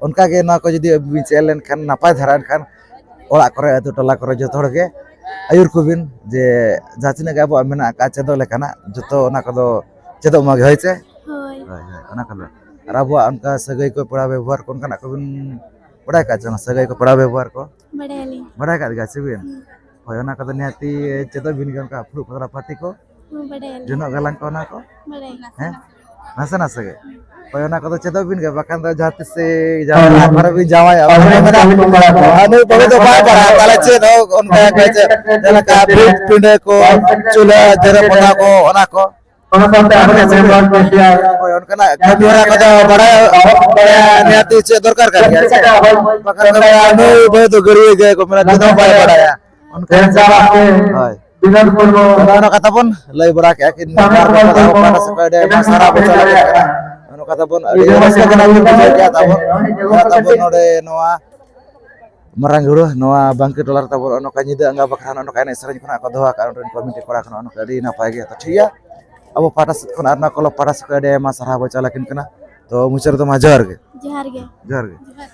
ᱚᱱᱠᱟ ᱜᱮ ᱱᱚᱣᱟ ᱠᱚ ᱡᱩᱫᱤ ᱟᱹᱵᱤᱱ ᱵᱤᱱ ᱪᱮᱫ ᱞᱮᱱᱠᱷᱟᱱ ᱱᱟᱯᱟᱭ ᱫᱷᱟᱨᱟ, ᱮᱱᱠᱷᱟᱱ ᱚᱲᱟᱜ ᱠᱚᱨᱮ, ᱟᱹᱛᱩ ᱴᱚᱞᱟ ᱠᱚᱨᱮ ᱡᱚᱛᱚ ᱦᱚᱲ ᱜᱮ ᱟᱹᱭᱩᱨ ᱠᱚᱵᱤᱱ, ᱡᱮ ᱡᱟᱦᱟᱸ ᱛᱤᱱᱟᱹᱜ ᱜᱮ ᱟᱵᱚᱣᱟᱜ ᱢᱮᱱᱟᱜ ᱟᱠᱟᱫ ᱪᱮᱫᱚᱜ ᱞᱮᱠᱟᱱᱟᱜ, ᱡᱚᱛᱚ ᱚᱱᱟ ᱠᱚᱫᱚ ᱪᱮᱫᱚᱜ ᱢᱟ ᱜᱮ, ᱦᱳᱭ ᱪᱮ? ᱦᱳᱭ᱾ ᱦᱳᱭ, ᱦᱳᱭ, ᱚᱱᱟ ᱠᱚᱫᱚ᱾ ᱟᱨ ᱟᱵᱚᱣᱟᱜ ᱚᱱᱠᱟ ᱥᱟᱹᱜᱟᱹᱭ ᱠᱚ, ᱯᱮᱲᱟ ᱵᱮᱵᱚᱦᱟᱨ ᱠᱚ, ᱚᱱᱠᱟᱱᱟᱜ ᱠᱚᱵᱤᱱ ᱵᱟᱲᱟᱭ ᱟᱠᱟᱫ ᱪᱮ ᱵᱟᱝ? ᱥᱟᱹᱜᱟᱹᱭ ᱠᱚ, ᱯᱮᱲᱟ ᱵᱮᱵᱚᱦᱟᱨ ᱠᱚ? ᱵᱟᱲᱟᱭᱟᱞᱤᱧ᱾ ᱵᱟᱲᱟᱭ ᱟᱠᱟᱫ ᱜᱮᱭᱟ ᱥᱮ ᱵᱤᱱ? ᱦᱩᱸ᱾ ᱦᱳᱭ, ᱚᱱᱟ ᱠᱚᱫᱚ ᱱᱤᱦᱟᱹᱛᱤ ᱪᱮᱫᱚᱜ ᱵᱤᱱ ᱜᱮ, ᱚᱱᱠᱟ ᱯᱷᱩᱲᱩᱜ ᱯᱟᱛᱲᱟ ᱯᱟᱹᱴᱤ ᱠᱚ, ᱦᱩᱸ, ᱵᱟᱰᱟᱭᱟᱞᱤᱧ᱾ ᱡᱚᱱᱚᱜ ᱜᱟᱞᱟᱝ ᱠᱚ, ᱚᱱᱟ ᱠᱚ? ᱵᱟᱰᱟᱭ᱾ ᱦᱮᱸ? ᱱᱟᱥᱮ ᱱᱟᱥᱮ ᱜᱮ? ᱦᱳᱭ, ᱚᱱᱟ ᱠᱚᱫᱚ ᱪᱮᱫᱚᱜ ᱵᱤᱱ ᱜᱮ, ᱵᱟᱠᱷᱟᱱ ᱫᱚ ᱡᱟᱦᱟᱸ ᱛᱤᱥ ᱥᱮ ᱡᱟᱶᱟᱭ ᱚᱲᱟᱜ ᱠᱚᱨᱮ ᱵᱤᱱ ᱡᱟᱶᱟᱭᱚᱜᱼᱟ, ᱵᱟᱠᱷᱟᱱ ᱫᱚ ᱢᱮᱱᱟ, "ᱟᱨ ᱱᱩᱭ ᱵᱟᱹᱦᱩ ᱫᱚ ᱵᱟᱭ ᱵᱟᱲᱟᱭᱟ, ᱛᱟᱦᱞᱮ ᱪᱮᱫ ᱦᱚᱸ ᱚᱱᱠᱟ ᱠᱚ ᱪᱮᱫ, ᱡᱮᱞᱮᱠᱟ ᱵᱷᱤᱛ ᱯᱤᱸᱰᱟᱹ ᱠᱚ, ᱪᱩᱞᱦᱟᱹ ᱡᱮᱨᱮᱲ ᱯᱚᱛᱟᱣ ᱠᱚ, ᱚᱱᱟ ᱠᱚ?" ᱚᱱᱟ ᱥᱟᱶᱛᱮ ᱟᱵᱚ ᱨᱮᱱ ᱢᱮᱢᱵᱟᱨ ᱠᱚ ᱥᱮ ᱦᱳᱭ, ᱚᱱᱠᱟᱱᱟᱜ ᱠᱟᱹᱢᱤ ᱦᱚᱨᱟ ᱠᱚᱫᱚ ᱵᱟᱲᱟᱭ, ᱵᱟᱲᱟᱭᱟ, ᱱᱤᱦᱟᱹᱛᱤ ᱪᱮᱫ ᱫᱚᱨᱠᱟᱨ ᱠᱟᱱ ᱜᱮᱭᱟ ᱥᱮ? ᱵᱟᱠᱷᱟᱱ ᱫᱚ ᱢᱮᱱᱟ, "ᱱᱩᱭ ᱵᱟᱹᱦᱩ ᱫᱚ ᱜᱟᱹᱲᱭᱟᱹ ᱜᱮᱭᱟ ᱠᱚ", ᱢᱮᱱᱟ, "ᱪᱮᱫ ᱦᱚᱸ ᱵᱟᱭ ᱵᱟᱲᱟᱭᱟ", ᱚᱱᱠᱟ᱾ ᱦᱳᱭ᱾ ᱱᱚᱜᱼᱚ ᱱᱚᱣᱟ ᱠᱟᱛᱷᱟ ᱵᱚᱱ ᱞᱟᱹᱭ ᱵᱟᱲᱟ ᱠᱮᱜᱼᱟ, ᱠᱤᱱ ᱢᱮᱢᱵᱟᱨ ᱠᱚ ᱠᱟᱛᱷᱟ ᱠᱚ ᱯᱟᱦᱴᱟ ᱥᱮᱫ ᱠᱷᱚᱱ ᱟᱹᱰᱤ ᱟᱭᱢᱟ ᱥᱟᱨᱦᱟᱣ ᱵᱚᱱ ᱪᱟᱞ ᱟᱹᱠᱤᱱ ᱠᱟᱱᱟ᱾ ᱱᱚᱜᱼᱚ ᱱᱚᱣᱟ ᱠᱟᱛᱷᱟ ᱵᱚᱱ ᱟᱹᱰᱤ ᱨᱟᱹᱥᱠᱟᱹ ᱠᱟᱱᱟ ᱵᱚᱱ ᱵᱩᱡᱷᱟᱹᱣ ᱠᱮᱜᱼᱟ ᱛᱟᱵᱚᱱ, ᱱᱚᱣᱟ ᱛᱟᱵᱚᱱ ᱱᱚᱰᱮ ᱱᱚᱣᱟ ᱢᱟᱨᱟᱝ ᱦᱩᱲᱩ ᱱᱚᱣᱟ ᱵᱟᱝᱠᱤ ᱴᱚᱞᱟ ᱨᱮ ᱛᱟᱵᱚᱱ ᱱᱚᱜᱼᱚ ᱱᱚᱝᱠᱟ ᱧᱤᱫᱟᱹ ᱟᱸᱜᱟ ᱵᱟᱠᱷᱨᱟ ᱱᱚᱜᱼᱚ ᱱᱚᱝᱠᱟ ᱮᱱᱮᱡ ᱥᱮᱨᱮᱧ ᱠᱷᱚᱱᱟᱜ ᱠᱚ ᱫᱚᱦᱚ ᱟᱠᱟᱫᱼᱟ ᱱᱚᱰᱮ ᱨᱮᱱ ᱠᱚᱢᱤᱴᱤ ᱠᱚᱲᱟ ᱠᱚ, ᱱᱚᱜᱼᱚ ᱱᱚᱝᱠᱟ ᱟᱹᱰᱤ ᱱᱟᱯᱟᱭ ᱜᱮ᱾ ᱛᱚ ᱴᱷᱤᱠ ᱜᱮᱭᱟ, ᱟᱵᱚ ᱯᱟᱦᱴᱟ ᱥᱮᱫ ᱠᱷᱚᱱ ᱟᱨ ᱱᱚᱣᱟ ᱠᱞᱟᱵᱽ ᱯᱟᱦᱴᱟ ᱥᱮᱫ ᱠᱷᱚᱱ ᱟᱹᱰᱤ ᱟᱭᱢᱟ ᱥᱟᱨᱦᱟᱣ ᱵᱚᱱ ᱪᱟᱞ ᱟᱹᱠᱤᱱ ᱠᱟᱱᱟ᱾ ᱛᱚ ᱢᱩᱪᱟᱹᱫ ᱨᱮᱫᱚ ᱢᱟ ᱡᱚᱦᱟᱨ ᱜᱮ᱾ ᱡᱚᱦᱟᱨ ᱜᱮ᱾ ᱡᱚᱦᱟᱨ ᱜᱮ᱾ ᱡᱚᱦᱟᱨ᱾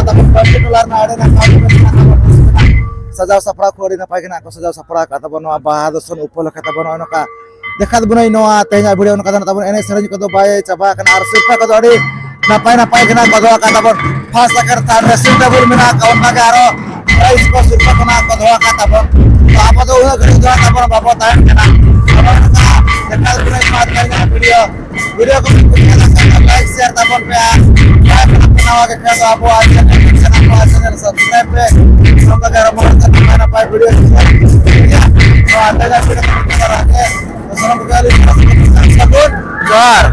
ᱛᱟᱵᱚᱱ ᱵᱟᱹᱲᱛᱤ ᱴᱚᱞᱟ ᱨᱮᱱᱟᱜ ᱟᱹᱰᱤ ᱱᱟᱯᱟᱭ ᱢᱮᱱᱟᱜ ᱛᱟᱵᱚᱱ, ᱥᱟᱡᱟᱣ ᱥᱟᱯᱲᱟᱣ ᱠᱚ ᱟᱹᱰᱤ ᱱᱟᱯᱟᱭ ᱜᱮ ᱱᱟᱜ ᱠᱚ ᱥᱟᱡᱟᱣ ᱥᱟᱯᱲᱟᱣ ᱟᱠᱟᱫ ᱛᱟᱵᱚᱱ᱾ ᱱᱚᱣᱟ ᱵᱟᱦᱟ ᱫᱚᱥᱚᱱ ᱩᱯᱚᱞᱚᱠᱠᱷᱮ ᱛᱟᱵᱚᱱ ᱱᱚᱜᱼᱚᱭ ᱱᱚᱝᱠᱟ ᱫᱮᱠᱷᱟ ᱵᱚᱱᱟᱭ ᱱᱚᱣᱟ ᱛᱮᱦᱮᱧᱟᱜ ᱵᱷᱤᱰᱤᱭᱳ ᱱᱚᱝᱠᱟ ᱫᱚ ᱱᱟᱜ ᱛᱟᱵᱚᱱ ᱮᱱᱮᱡ ᱥᱮᱨᱮᱧ ᱠᱚᱫᱚ ᱵᱟᱭ ᱪᱟᱵᱟ ᱟᱠᱟᱱᱟ ᱟᱨ ᱥᱤᱨᱯᱷᱟᱹ ᱠᱚᱫᱚ ᱟᱹᱰᱤ ᱱᱟᱯᱟᱭ ᱱᱟᱯᱟᱭ ᱜᱮ ᱱᱟᱜ ᱠᱚ ᱫᱚᱦᱚ ᱟᱠᱟᱫ ᱛᱟᱵᱚᱱ᱾ ᱯᱷᱟᱥᱴ, ᱥᱮᱠᱮᱱᱰ, ᱛᱷᱟᱨᱰ ᱨᱮ ᱥᱤᱴ ᱰᱟᱵᱚᱞ ᱢᱮᱱᱟᱜ ᱟᱠᱟᱫ, ᱚᱱᱠᱟ ᱜᱮ ᱟᱨᱚ ᱯᱨᱟᱭᱤᱡᱽ ᱠᱚ ᱥᱤᱨᱯᱷᱟᱹ ᱠᱚ ᱱᱟᱜ ᱠᱚ ᱫᱚᱦᱚ ᱟᱠᱟᱫ ᱛᱟᱵᱚᱱ᱾ ᱛᱚ ᱟᱵᱚ ᱫᱚ ᱩᱱᱟᱹᱜ ᱜᱷᱟᱹᱲᱤᱡ ᱫᱚ ᱦᱟᱸᱜ ᱛᱟᱵᱚᱱ ᱵᱟᱵᱚ ᱛᱟᱦᱮᱱ ᱠᱟᱱᱟ᱾ ᱟᱵᱚ ᱱᱚᱝᱠᱟ ᱫᱮᱠᱷᱟ ᱵᱚᱱᱟᱭ ᱱᱚᱣᱟ ᱛᱮᱦᱮᱧᱟᱜ ᱵᱷᱤᱰᱤᱭᱳ᱾ ᱵᱷᱤᱰᱤᱭᱳ ᱠᱚ ᱠᱩᱥᱤᱭᱟᱜ ᱠᱷᱟᱱ ᱞᱟᱭᱤᱠ ᱥᱮᱭᱟᱨ ᱛᱟᱵᱚᱱ ᱯᱮ ᱟᱨ ᱡᱟᱦᱟᱸᱭ ᱠᱚ ᱱᱟᱣᱟ ᱜᱮ ᱠᱷᱟᱱ ᱫᱚ ᱟᱵᱚᱣᱟᱜ ᱪᱮᱱᱮᱞ ᱠᱚ ᱥᱟᱵᱥᱠᱨᱟᱭᱤᱵ ᱯᱮ᱾ ᱱᱚᱝᱠᱟ ᱜᱮ ᱟᱨᱚ ᱢᱚᱡᱽ ᱱᱟᱯᱟᱭ ᱱᱟᱯᱟᱭ ᱵᱷᱤᱰᱤᱭᱳ ᱠᱚ ᱥᱟᱱᱟᱢ ᱠᱚᱜᱮ ᱟᱹᱞᱤᱧ ᱥᱟᱹᱜᱩᱱ ᱡᱚᱦᱟᱨ᱾